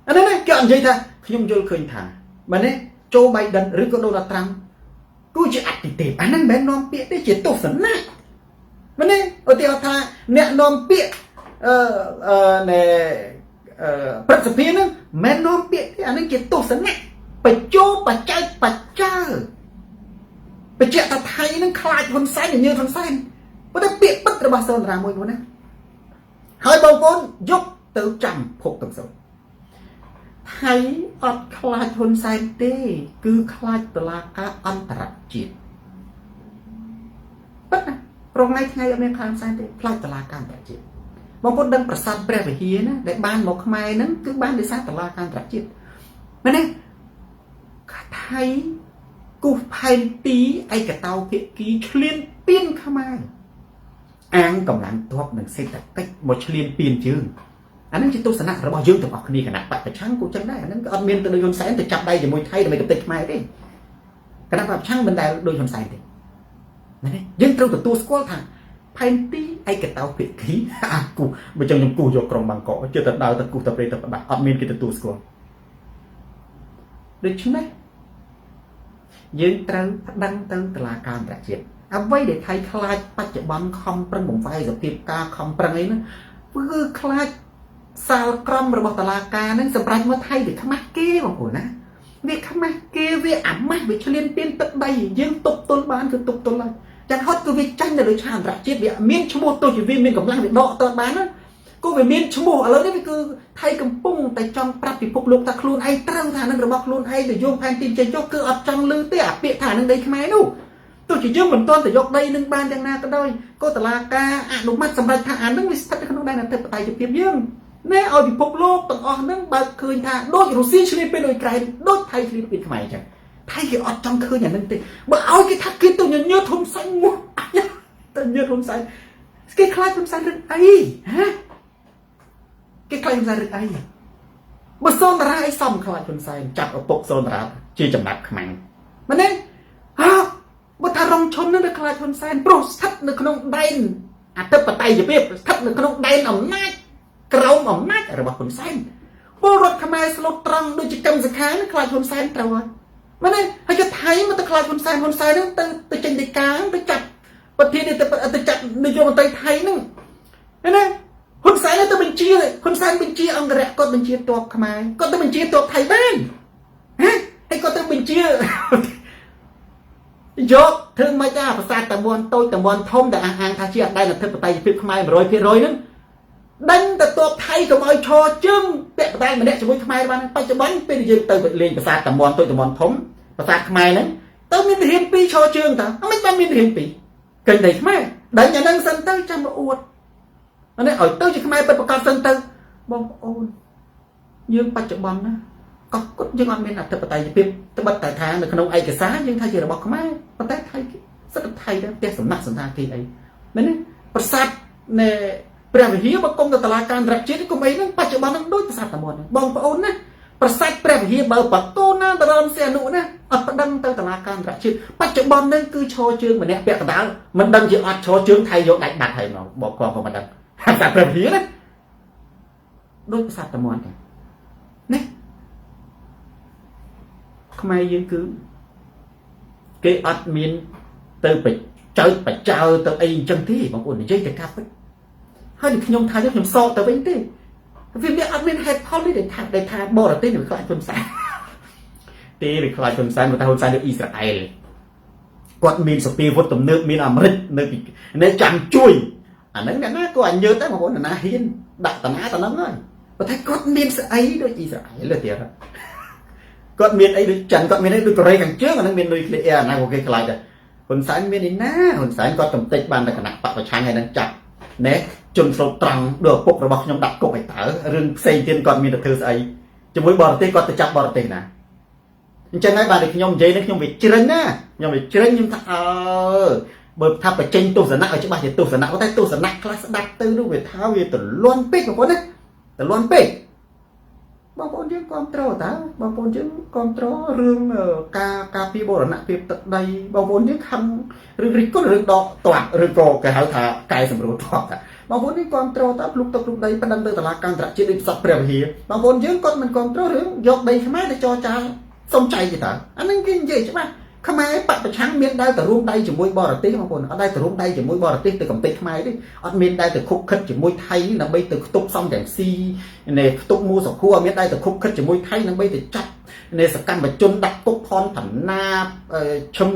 អានេះណាគេអត់និយាយថាខ្ញុំយល់ឃើញថាមែនទេโจបៃដិនឬក៏ដូណាល់ត្រាំគឺជាអតិទេពអាហ្នឹងមិនមែននាំពាក្យទេជាទស្សនៈមែនទេឧទាហរណ៍ថាអ្នកនាំពាក្យអឺអឺណែព្រឹទ្ធសភាហ្នឹងមិននាំពាក្យទេអាហ្នឹងជាទស្សនៈបញ្ជោបច្ច័យបច្ចើបញ្ជាក់ថាថៃហ្នឹងខ្លាចហ៊ុនសែនញើហ៊ុនសែនប៉ុន្តែពាក្យពិតរបស់សូនរាមួយណាហើយបងប្អូនយកទៅចាំភពទាំងសូនថៃអត់ខ្លាចហ៊ុនសែនទេគឺខ្លាចតុលាការអន្តរជាតិពិតណារងថ្ងៃថ្ងៃអត់មានខ្លាចហ៊ុនសែនទេខ្លាចតុលាការអន្តរជាតិបងប្អូនដឹងប្រាសាទព្រះវិហារណាដែលបានមកខ្មែរហ្នឹងគឺបានដោយសារតុលាការអន្តរជាតិមែនទេថៃគូសផែនទីឯកតោភាគីឆ្លៀនពៀនខ្មែរអាងកម្លាំងទ័ពនិងសេដ្ឋកិច្ចមកឆ្លៀនពៀនជើងអានឹងជាទស្សនៈរបស់យើងទាំងអស់គ្នាគណៈបកប្រឆាំងក៏ចឹងដែរអានឹងក៏អត់មានទៅដូចហ៊ុនសែនទៅចាប់ដៃជាមួយថៃដើម្បីកម្ទេចខ្មែរទេគណៈបកប្រឆាំងមិនដែលដូចហ៊ុនសែនទេមែនទេយើងត្រូវទទួលស្គាល់ថាផែនទីឯកតោភាគីអាគូបើចឹងខ្ញុំគូយកក្រុងបាងកកជិះទៅដើរទៅគូទៅព្រៃទៅផ្ដាស់អត់មានគេទទួលស្គាល់ដូច្នេះយើងត្រូវប្តឹងទៅតុលាការអន្តរជាតិអ្វីដែលថៃខ្លាចបច្ចុប្បន្នខំប្រឹងបំផែសភាពការខំប្រឹងអីហ្នឹងគឺខ្លាចសាលក្រមរបស់តុលាការហ្នឹងសម្រាប់មកថៃវាខ្មាស់គេបងប្អូនណាវាខ្មាស់គេវាអាម៉ាស់វាឆ្លៀនពៀនទឹកដីយើងទប់ទល់បានគឺទប់ទល់ហើយចាំហត់គឺវាចាញ់នៅលើឆាកអន្តរជាតិវាមានឈ្មោះទោះជាវាមានកម្លាំងវាដកទៅបានណាក៏វាមានឈ្មោះឥឡូវនេះវាគឺថៃកំពុងតែចង់ប្រាប់ពិភពលោកថាខ្លួនឯងត្រូវថានឹងរបស់ខ្លួនឯងទៅយោងផែនទីចេញចុះគឺអត់ចង់លឺទេអាពាក្យថានឹងដីខ្មែរនោះទោះជាយើងមិនទាន់ទៅយកដីនឹងបានយ៉ាងណាក៏ដោយក៏តឡាការអនុម័តសម្រាប់ថាអានឹងវាស្ថិតនៅក្នុងដែនអធិបតេយ្យភាពយើងណែឲ្យពិភពលោកទាំងអស់ហ្នឹងបើឃើញថាដូចរុស្ស៊ីឈ្លានពានអ៊ុយក្រែនដូចថៃឈ្លានពានខ្មែរអញ្ចឹងថៃគេអត់ចង់ឃើញអានឹងទេបើឲ្យគេថាគេទៅញញើធំសាញ់មកទៅញើធំសាញ់គេខ្លាចធំសាញ់រឿងអីហ៎គេខ្លាចហ៊ុនសែនរឿងអីបើសូនតារាអីសំខ្លាចហ៊ុនសែនចាប់ឪពុកសូនតារាជាចំណាប់ខ្មាំងមែនទេហ៎បើថារងឈុននឹងខ្លាចហ៊ុនសែនព្រោះស្ថិតនៅក្នុងដែនអធិបតេយ្យភាពស្ថិតនៅក្នុងដែនអំណាចក្រោមអំណាចរបស់ហ៊ុនសែនពលរដ្ឋខ្មែរស្លូតត្រង់ដូចជាកម្មសខានឹងខ្លាចហ៊ុនសែនត្រូវហើយមែនទេហើយគេថៃមកទៅខ្លាចហ៊ុនសែនហ៊ុនសែននឹងទៅទៅចេញដីកាទៅចាប់ប្រធានទៅទៅចាប់នាយករដ្ឋមន្ត្រីថៃនឹងមែនទេហ៊ុនសែនទៅបញ្ជាហ៊ុនសែនបញ្ជាអង្គរៈគាត់បញ្ជាទ័ពខ្មែរគាត់ទៅបញ្ជាទ័ពថៃបានហ៎ហើយគាត់ទៅបញ្ជាយកធ្វើម៉េចអាប្រាសាទតាមាន់តូចតាមាន់ធំដែលអះអាងថាជាអដែនអធិបតេយ្យភាពខ្មែរ100%ហ្នឹងដេញទៅទ័ពថៃកុំឲ្យឈរជើងពាក់កណ្ដាលម្នាក់ជាមួយខ្មែរបានបច្ចុប្បន្នពេលយើងទៅលេងប្រាសាទតាមាន់តូចតាមាន់ធំប្រាសាទខ្មែរហ្នឹង ទៅមានទាហានពីរឈរជើងតើមិនបានមានទាហានពីរកេញដីខ្មែរដេញអាហ្នឹងសិនទៅចាំមកអួតអានេះឲ្យទៅជាខ្មែរពិតប្រកបសិនទៅបងប្អូនយើងបច្ចុប្បន្នណាកោះគុតយើងអត់មានអធិបតេយ្យភាពត្បិតតែថានៅក្នុងឯកសារយើងថាជារបស់ខ្មែរប៉ុន្តែថៃសិទ្ធិថៃដែរផ្ទះសំណាក់សន្តាគារអីមែនទេប្រាសាទនៃព្រះវិហារបើគុំទៅតឡាការអន្តរជាតិគុំអីហ្នឹងបច្ចុប្បន្នហ្នឹងដូចប្រាសាទតាមាន់បងប្អូនណាប្រាសាទព្រះវិហារបើបកូនណាតរមសេអនុណាអត់ប្តឹងទៅតឡាការអន្តរជាតិបច្ចុប្បន្នហ្នឹងគឺឈរជើងម្នាក់ពាក់កណ្ដាលមិនដឹងជាអត់ឈរជើងថៃយកដាច់បាត់ហើយហ្មងបងកងក៏មិនដឹងប្រាសាទព្រះវិហារណាដូចប្រាសាទតាមាន់ចឹងណាខ្មែរយើងគឺគេអត់មានទៅបចើចបចើទៅអីអញ្ចឹងទេបងប្អូននិយាយតែការពិតហើយខ្ញុំថាខ្ញុំសកទៅវិញទេវាមានអត់មានហេតុផលនេះដែលថាបរទេសវាខ្លាចហ៊ុនសែនទេវាខ្លាចហ៊ុនសែនគាត់ថាហ៊ុនសែននៅអ៊ីស្រាអែលគាត់មានសភាវុធទំនើបមានអាមេរិកនៅពីនៅចាំជួយអាហ្នឹងអ្នកណាក៏អញញើតដែរបងប្អូនណាហ៊ានដាក់តាណាតាហ្នឹងហើយប៉ុន្តែគាត់មានស្អីដូចអ៊ីស្រាអែលទៀតគាត់មានអីដូចចិនគាត់មានអីដូចកូរ៉េខាងជើងអាហ្នឹងមាននុយក្លេអ៊ែរអាហ្នឹងក៏គេខ្លាចដែរហ៊ុនសែនមានឯណាហ៊ុនសែនគាត់កំទេចបានតែគណៈបកប្រឆាំងហើយនឹងចាប់ណែជនស្រូបត្រង់ដូចឪពុករបស់ខ្ញុំដាក់គុកឲ្យតើរឿងផ្សេងទៀតគាត់មានទៅធ្វើស្អីជាមួយបរទេសគាត់ទៅចាប់បរទេសណាអញ្ចឹងហើយបាទខ្ញុំនិយាយនេះខ្ញុំវាជ្រិញណាខ្ញុំវាជ្រិញខ្ញុំថាអើបើថាបញ្ចេញទស្សនៈឲ្យច្បាស់ជាទស្សនៈតែទស្សនៈខ្លះស្ដាប់ទៅនោះវាថាវាទលន់ពេកបងប្អូនណាទលន់ពេកបងប្អូនយើងគ្រប់គ្រងតើបងប្អូនយើងគ្រប់គ្រងរឿងការការពីបរណភាពទឹកដីបងប្អូនយើងខំរឿងរិះគន់រឿងដកតាក់ឬក៏គេហៅថាកែសម្រួលតាក់បងប្អូននេះគ្រប់គ្រងតើភ្លុកទឹកភ្លុកដីប្តឹងទៅតុលាការអន្តរជាតិដូចផ្សព្វព្រះវិហារបងប្អូនយើងគាត់មិនគ្រប់គ្រងរឿងយកដីខ្មែរទៅចរចាសុំចៃទេតើអានឹងគេនិយាយច្បាស់ខ្មែរបកប្រឆាំងមានដែលទៅរួមដៃជាមួយបរទេសបងប្អូនអត់ដែលទៅរួមដៃជាមួយបរទេសទៅកំទេចខ្មែរទេអត់មានដែលទៅខុបខិតជាមួយថៃដើម្បីទៅខ្ទប់សំទាំងស៊ីនៃខ្ទប់មួសុខួរអត់មានដែលទៅខុបខិតជាមួយថៃដើម្បីទៅចាប់នៃសកម្មជនដាក់គុកផនផណាឈឹម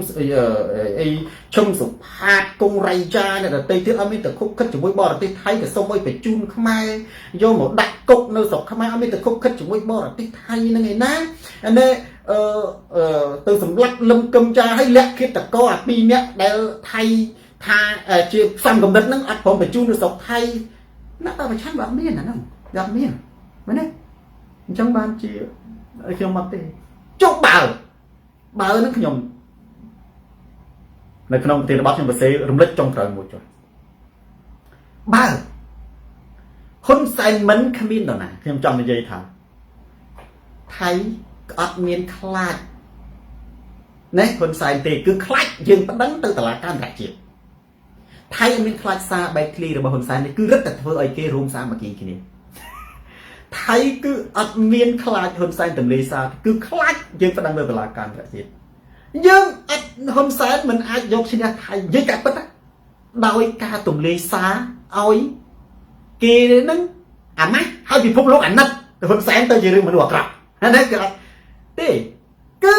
អីឈឹមសុផាតគង់រៃយ៉ាអ្នកដតីទៀតអត់មានទៅខុបខិតជាមួយបរទេសថៃទៅសុំឲ្យបញ្ជូនខ្មែរយកមកដាក់គុកនៅស្រុកខ្មែរអត់មានទៅខុបខិតជាមួយបរទេសថៃហ្នឹងឯណានេះអឺទៅសម្លាប់លឹមកឹមចាឲ្យលាក់ឃាតករអាពីរនាក់ដែលថៃថាជាផ្សំកំណត់ហ្នឹងអត់ព្រមបញ្ជូនទៅស្រុកថៃណាបើប្រឆាំងវាអត់មានអាហ្នឹងវាអត់មានមែនទេអញ្ចឹងបានជាខ្ញុំអត់ទេចុះបើបើហ្នឹងខ្ញុំនៅក្នុងប្រធានបទខ្ញុំសរសេររំលឹកចុងក្រោយមួយចុះបើហ៊ុនសែនមិនគ្មាននរណាខ្ញុំចង់និយាយថាថៃអត់មានខ្លាចណែហ៊ុនសែនទេគឺខ្លាចយើងប្តឹងទៅតុលាការអន្តរជាតិថៃអត់មានខ្លាចសារបែកធ្លាយរបស់ហ៊ុនសែននេះគឺរឹតតែធ្វើឲ្យគេរួមសាមគ្គីគ្នាថៃគឺអត់មានខ្លាចហ៊ុនសែនទម្លាយសារគឺខ្លាចយើងប្តឹងទៅតុលាការអន្តរជាតិយើងអត់ហ៊ុនសែនមិនអាចយកឈ្នះថៃនិយាយកាពិតដោយការទម្លាយសារឲ្យគេនឹងអាម៉ាស់ហើយពិភពលោកអាណិតហ៊ុនសែនទៅជារឿងមនុស្សអាក្រក់ហ្នឹងគឺអត់ទេគឺ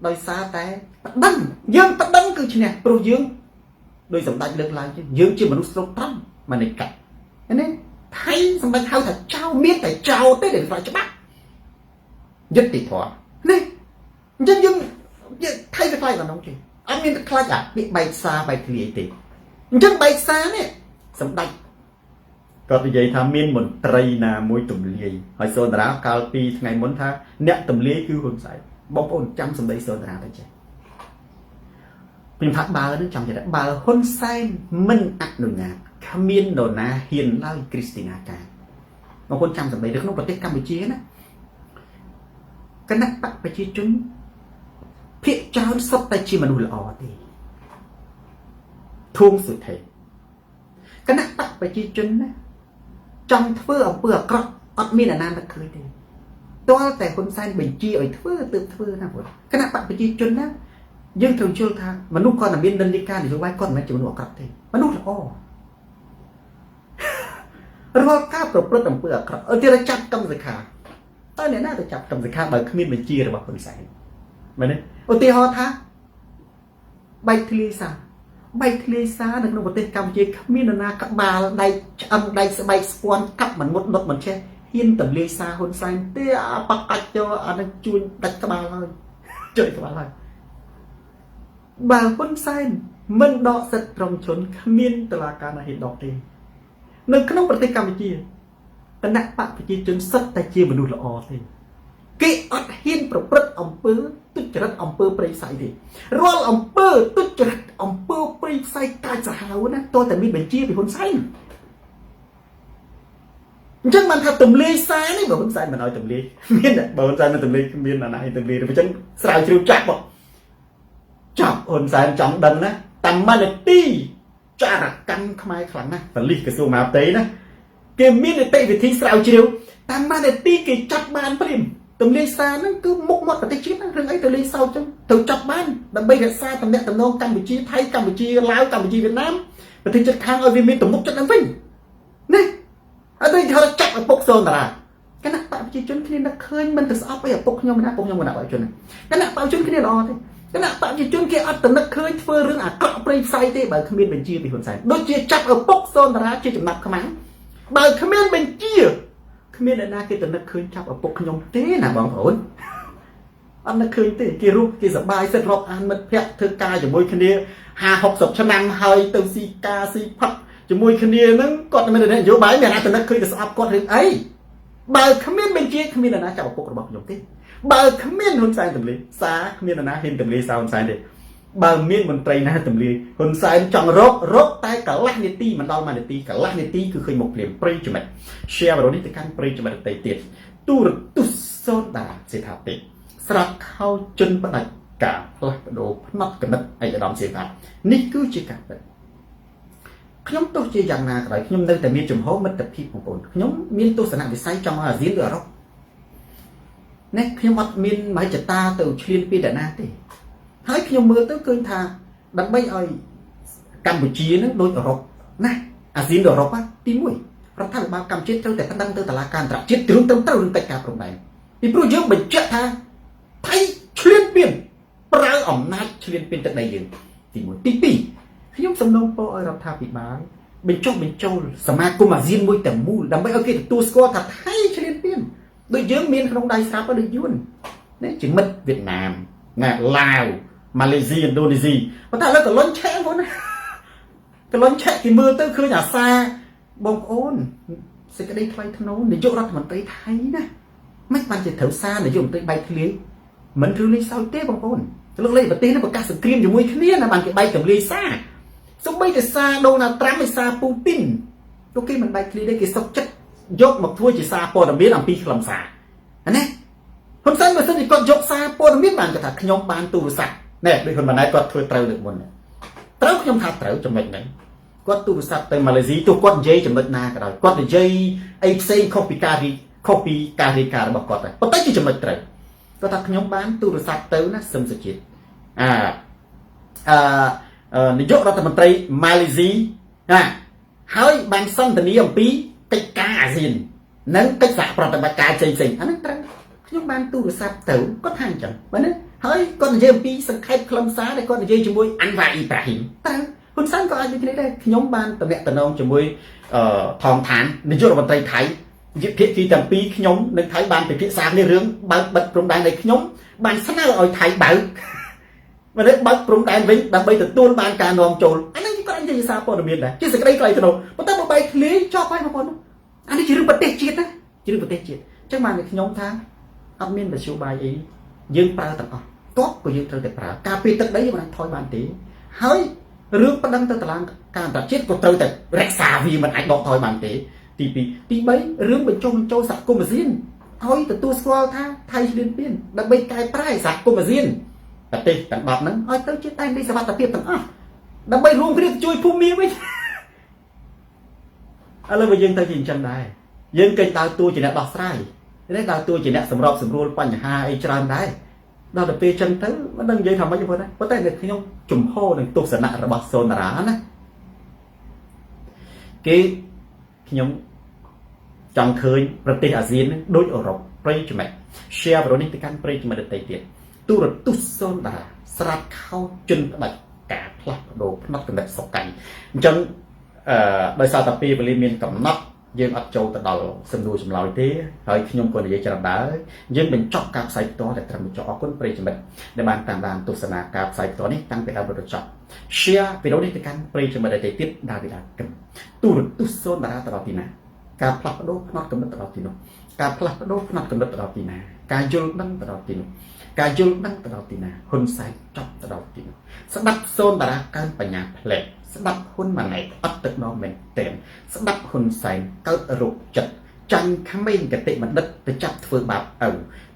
ដោយសារតែប្តឹងយើងប្តឹងគឺឈ្នះព្រោះយើងដោយសម្ដេចលើកឡើងយើងជាមនុស្សស្រុកត្រង់មនិកៈនេះថៃសម្ដេចហៅថាចៅមានតែចៅទេដែលស្រាច្បាប់យុត្តិធម៌នេះអញ្ចឹងយើងថៃវាខ្លាចដល់នោះទេអត់មានខ្លាចអាពាក្យបែកសារបែកធ្លាយទេអញ្ចឹងបែកសារនេះសម្ដេចគាត់និយាយថាមានមន្ត្រីណាមួយទម្លាយហើយសូនតារាកាលពីថ្ងៃមុនថាអ្នកទម្លាយគឺហ៊ុនសែនបងប្អូនចាំសម្ដីសូនតារាទៅចេះខ្ញុំថាបើនឹងចាំចេះបើហ៊ុនសែនមិនអនុញ្ញាតគ្មាននរណាហ៊ានឡើយគ្រីស្ទីណាកាបងប្អូនចាំសម្ដីនៅក្នុងប្រទេសកម្ពុជាណាគណៈបកប្រជាជនភាគច្រើនសុទ្ធតែជាមនុស្សល្អទេធួងសុថេគណៈបកប្រជាជនណាចង់ធ្វើអំពើអាក្រក់អត់មានអាណានឹកឃើញទេទាល់តែហ៊ុនសែនបញ្ជាឲ្យធ្វើទើបធ្វើណាបងគណៈបកប្រជាជនណាយើងត្រូវយល់ថាមនុស្សគាត់តែមាននិន្នាការនយោបាយគាត់មិនមែនជាមនុស្សអាក្រក់ទេមនុស្សល្អរាល់ការប្រព្រឹត្តអំពើអាក្រក់អឺទៀតចាប់កម្មសិក្ខាតើអ្នកណាទៅចាប់កម្មសិក្ខាបើគ្មានបញ្ជារបស់ហ៊ុនសែនមែនទេឧទាហរណ៍ថាបែកធ្លាយសារបែកធ្លាយសារនៅក្នុងប្រទេសកម្ពុជាគ្មាននរណាក្បាលដែកឆ្អឹងដែកស្បែកស្ពាន់កាប់មិនមុតដុតមិនចេះហ៊ានទម្លាយសារហ៊ុនសែនទេអាបកាច់ចូលអានឹងជួញដាច់ក្បាលហើយជួយក្បាលហើយ បើហ៊ុនសែនមិនដកសិទ្ធិក្រុមជនគ្មានតឡាការណាហ៊ានដកទេនៅក្នុងប្រទេសកម្ពុជាគណៈបកប្រជាជនសុទ្ធតែជាមនុស្សល្អទេគេអត់ហ៊ានប្រព្រឹត្តអំពើទុច្ចរិតអំពើព្រៃផ្សៃទេរាល់អំពើទុច្ចរិតអំពើព្រៃផ្សៃកាចសាហាវណាតើតែមានបញ្ជាពីហ៊ុនសែនអញ្ចឹងបានថាទំលាយសារនេះបើហ៊ុនសែនមិនឲ្យទំលាយមានបើហ៊ុនសែនមិនទំលាយគ្មានអាណាឲ្យទំលាយទេអញ្ចឹងស្រាវជ្រាវចាប់ចាប់ហ៊ុនសែនចង់ដឹងណាតាមមួយនាទីចារកម្មខ្មែរខ្លាំងណាស់បលិសក្រសួងមហាផ្ទៃណាគេមាននីតិវិធីស្រាវជ្រាវតាមមួយនាទីគេចាប់បានព្រាមទំលាយសារហ្នឹងគឺមុខមាត់ប្រទេសជាតិហ្នឹងរឿងអីទៅលេងសើចចឹងទៅចាប់បានដើម្បីរក្សាតំណែងតំណងកម្ពុជាថៃកម្ពុជាឡាវកម្ពុជាវៀតណាមប្រទេសជិតខាងឲ្យវាមានទំនុកចិត្តឡើងវិញណាអត់ដូចថាចាប់ឪពុកសូនតារាគណៈបកប្រជាជនគ្នានឹកឃើញមិនទៅស្អប់អីឪពុកខ្ញុំណាឪពុកខ្ញុំគណៈបកប្រជាជនគណៈបកប្រជាជនគ្នាល្អទេគណៈបកប្រជាជនគេអត់ទៅនឹកឃើញធ្វើរឿងអាក្រក់ព្រៃផ្សៃទេបើគ្មានបញ្ជាពីហ៊ុនសែនដូចជាចាប់ឪពុកសូនតារាជាចំណាប់ខ្មាំងបើគ្មានបញ្ជាគ្មានអ្នកណាគេទៅនឹកឃើញចាប់ឪពុកខ្ញុំទេណាបងប្អូនអត់នឹកឃើញទេគេរស់គេសบายសិតរាប់អានមិត្តភ័ក្តិធ្វើការជាមួយគ្នា50 60ឆ្នាំហើយទៅស៊ីការស៊ីផឹកជាមួយគ្នាហ្នឹងគាត់មិននយោបាយមានអ្នកណាទៅនឹកឃើញទៅស្អប់គាត់រឿងអីបើគ្មានបញ្ជាគ្មានអ្នកណាចាប់ឪពុករបស់ខ្ញុំទេបើគ្មានហ៊ុនសែនទម្លាយសារគ្មានអ្នកណាហ៊ានទម្លាយសារហ៊ុនសែនទេបើមានមន្ត្រីណាទម្លាយហ៊ុនសែនចង់រករកតែកន្លះនាទីមិនដល់មួយនាទីកន្លះនាទីគឺឃើញមុខភ្លាមប្រិយមិត្ត share វីដេអូនេះទៅកាន់ប្រិយមិត្តដទៃទៀតទូរទស្សន៍សូដាសេដ្ឋាតិស្រាប់ខោជនផ្ដាច់ការផ្លាស់ប្ដូរផ្នត់គណិតឯកឧត្តមសេដ្ឋានេះគឺជាការពិតខ្ញុំទោះជាយ៉ាងណាក៏ដោយខ្ញុំនៅតែមានចំហមិត្តភាពបងប្អូនខ្ញុំមានទស្សនវិស័យចង់ឲ្យអាស៊ានឬអឺរ៉ុបនេះខ្ញុំអត់មានមហិច្ឆតាទៅឈ្លានពានអ្នកណាទេហើយខ្ញុំមើលទៅឃើញថាដើម្បីឲ្យកម្ពុជានឹងដូចអឺរ៉ុបណាអាស៊ានឬអឺរ៉ុបទី1រដ្ឋាភិបាលកម្ពុជាត្រូវតែប្តឹងទៅតុលាការអន្តរជាតិត្រឹមត្រូវរឿងកិច្ចការព្រំដែនពីព្រោះយើងបញ្ជាក់ថាថៃឈ្លានពានប្រើអំណាចឈ្លានពានទឹកដីយើងទី1ទី2ខ្ញុំសំណូមពរឲ្យរដ្ឋាភិបាលបញ្ចុះបញ្ចូលសមាគមអាស៊ានមួយទាំងមូលដើម្បីឲ្យគេទទួលស្គាល់ថាថៃឈ្លានពានដូចយើងមានក្នុងដៃស្រាប់ដូចយួននេះជាមិត្តវៀតណាមណាឡាវម៉ាឡេស៊ីឥណ្ឌូនេស៊ីប៉ុន្តែឥឡូវក៏លុនឆែកបងណាក៏លុនឆែកគេមើលទៅឃើញអាសាបងប្អូនសេចក្តីថ្លៃថ្នូរនាយករដ្ឋមន្ត្រីថៃណាមិនបានជាត្រូវសារនាយករដ្ឋមន្ត្រីបែកធ្លាយមិនឬលេងសើចទេបងប្អូនលោកលេខប្រទេសនេះប្រកាសសង្គ្រាមជាមួយគ្នាណាបានគេបែកទម្លាយសារសូម្បីតែសារដូណាល់ត្រាំឯសារពូទីនពួកគេមិនបែកធ្លាយទេគេសុកចិត្តយកមកធ្វើជាសារព័ត៌មានអំពីខ្លឹមសារណាហ៊ុនសែនបើសិនជាគាត់យកសារព័ត៌មានបានគាត់ថាខ្ញុំបានទូរស័ព្ទណែដូចហ៊ុនម៉ាណែតគាត់ធ្វើត្រូវលើកមុនត្រូវខ្ញុំថាត្រូវចំណុចហ្នឹងគាត់ទូរស័ព្ទទៅម៉ាឡេស៊ីទោះគាត់និយាយចំណុចណាក៏ដោយគាត់និយាយអីផ្សេងខុសពីការរីខុសពីការរាយការណ៍របស់គាត់ដែរប៉ុន្តែជាចំណុចត្រូវគាត់ថាខ្ញុំបានទូរស័ព្ទទៅណាសឹមសុជាតិអាអឺនាយករដ្ឋមន្ត្រីម៉ាឡេស៊ីណាហើយបានសន្ទនាអំពីកិច្ចការអាស៊ាននិងកិច្ចសហប្រតិបត្តិការផ្សេងផ្សេងអាហ្នឹងត្រូវខ្ញុំបានទូរស័ព្ទទៅគាត់ថាអញ្ចឹងបាទណាហើយគាត់និយាយអំពីសង្ខេបខ្លឹមសារដែលគាត់និយាយជាមួយអាន់វ៉ាអ៊ីប្រាហ៊ីមត្រូវហ៊ុនសែនក៏អាចដូចគ្នាដែរខ្ញុំបានតំណាក់តំណងជាមួយអឺថងឋាននាយករដ្ឋមន្ត្រីថៃវិភាគទីទាំងពីរខ្ញុំនិងថៃបានពិភាក្សាគ្នារឿងបើកបិទព្រំដែននៃខ្ញុំបានស្នើឲ្យថៃបើកមិនបើកព្រំដែនវិញដើម្បីទទួលបានការនាំចូលអានេះគាត់និយាយសារព័ត៌មានដែរជាសេចក្តីថ្លៃថ្នូរប៉ុន្តែបើបែកធ្លាយចប់ហើយបងប្អូនអានេះជារឿងប្រទេសជាតិណាជារឿងប្រទេសជាតិអញ្ចឹងបានខ្ញុំថាអត់មានមធ្យោបាយអីយើងប្រើទាំងអស់តបក៏យើងត្រូវតែប្រើការពារទឹកដីយើងមិនអាចថយបានទេហើយរឿងប្តឹងទៅតុលាការអន្តរជាតិក៏ត្រូវតែរក្សាវាមិនអាចដកថយបានទេទី2ទី3រឿងបញ្ចុះបញ្ចូលសហគមន៍អាស៊ានឲ្យទទួលស្គាល់ថាថៃឈ្លានពានដើម្បីកែប្រែសហគមន៍អាស៊ានប្រទេសទាំង10ហ្នឹងឲ្យទៅជាដែនដីសុវត្ថិភាពទាំងអស់ដើម្បីរួមគ្នាជួយភូមិវិញឥឡូវបើយើងទៅជាអញ្ចឹងដែរយើងកិច្ចដើរតួជាអ្នកដោះស្រាយនេះដើរតួជាអ្នកសម្របសម្រួលបញ្ហាអីច្រើនដែរដល់ទៅពេលចឹងទៅមិនដឹងនិយាយថាម៉េចទេប៉ុន្តែប៉ុន្តែនៅខ្ញុំជំហរនឹងទស្សនៈរបស់សូនារាណាគេខ្ញុំចង់ឃើញប្រទេសអាស៊ានដូចអឺរ៉ុបប្រិយមិត្ត share វីដេអូនេះទៅកាន់ប្រិយមិត្តដទៃទៀតទូរទស្សន៍សូនតារាស្រាប់ខោជនផ្ដាច់ការផ្លាស់ប្ដូរផ្នត់កំណត់សុកកាញ់អញ្ចឹងអឺដោយសារតែពេលវេលាមានកំណត់ យើងអត់ចូលទៅដល់សំណួរចម្លើយទេហើយខ្ញុំក៏និយាយច្រើនដែរយើងបញ្ចប់ការផ្សាយផ្ទាល់តែត្រឹមបញ្ចប់អរគុណប្រិយមិត្តដែលបានតាមដានទស្សនាការផ្សាយផ្ទាល់នេះតាំងពីដើមដល់ចប់ share វីដេអូនេះទៅកាន់ប្រិយមិត្តដទៃទៀតដែលវិដាគឹមទូរទស្សន៍សូនតារាទៅដល់ទីណាការផ្លាស់ប្ដូរផ្នត់គំនិតទៅដល់ទីនោះការផ្លាស់ប្ដូរផ្នត់គំនិតទៅដល់ទីណាការយល់ដឹងទៅដល់ទីនោះការយល់ដឹងទៅដល់ទីណាហ៊ុនសែនចប់ទៅដល់ទីនោះស្ដាប់សូនតារាកើនបញ្ញាផ្លែកស្ដាប់ហ៊ុនម៉ាណែតអត់ទឹកដមែនតែនស្ដាប់ហ៊ុនសែនកើតរោគចិត្តចាញ់ក្មេងកតិបណ្ឌិតទៅចាប់ធ្វើបាបឪ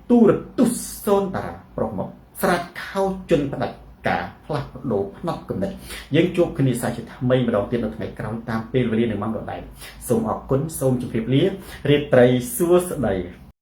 ទូរទស្សន៍សូនតារាប្រុសមកស្រាតខោជន់ផ្ដាច់ការផ្លាស់ប្ដូរផ្នត់គំនិតយើងជួបគ្នាសាជាថ្មីម្ដងទៀតនៅថ្ងៃក្រោយតាមពេលវេលានឹងម៉ោងដដែលសូមអរគុណសូមជម្រាបលារាត្រីសួស្តី។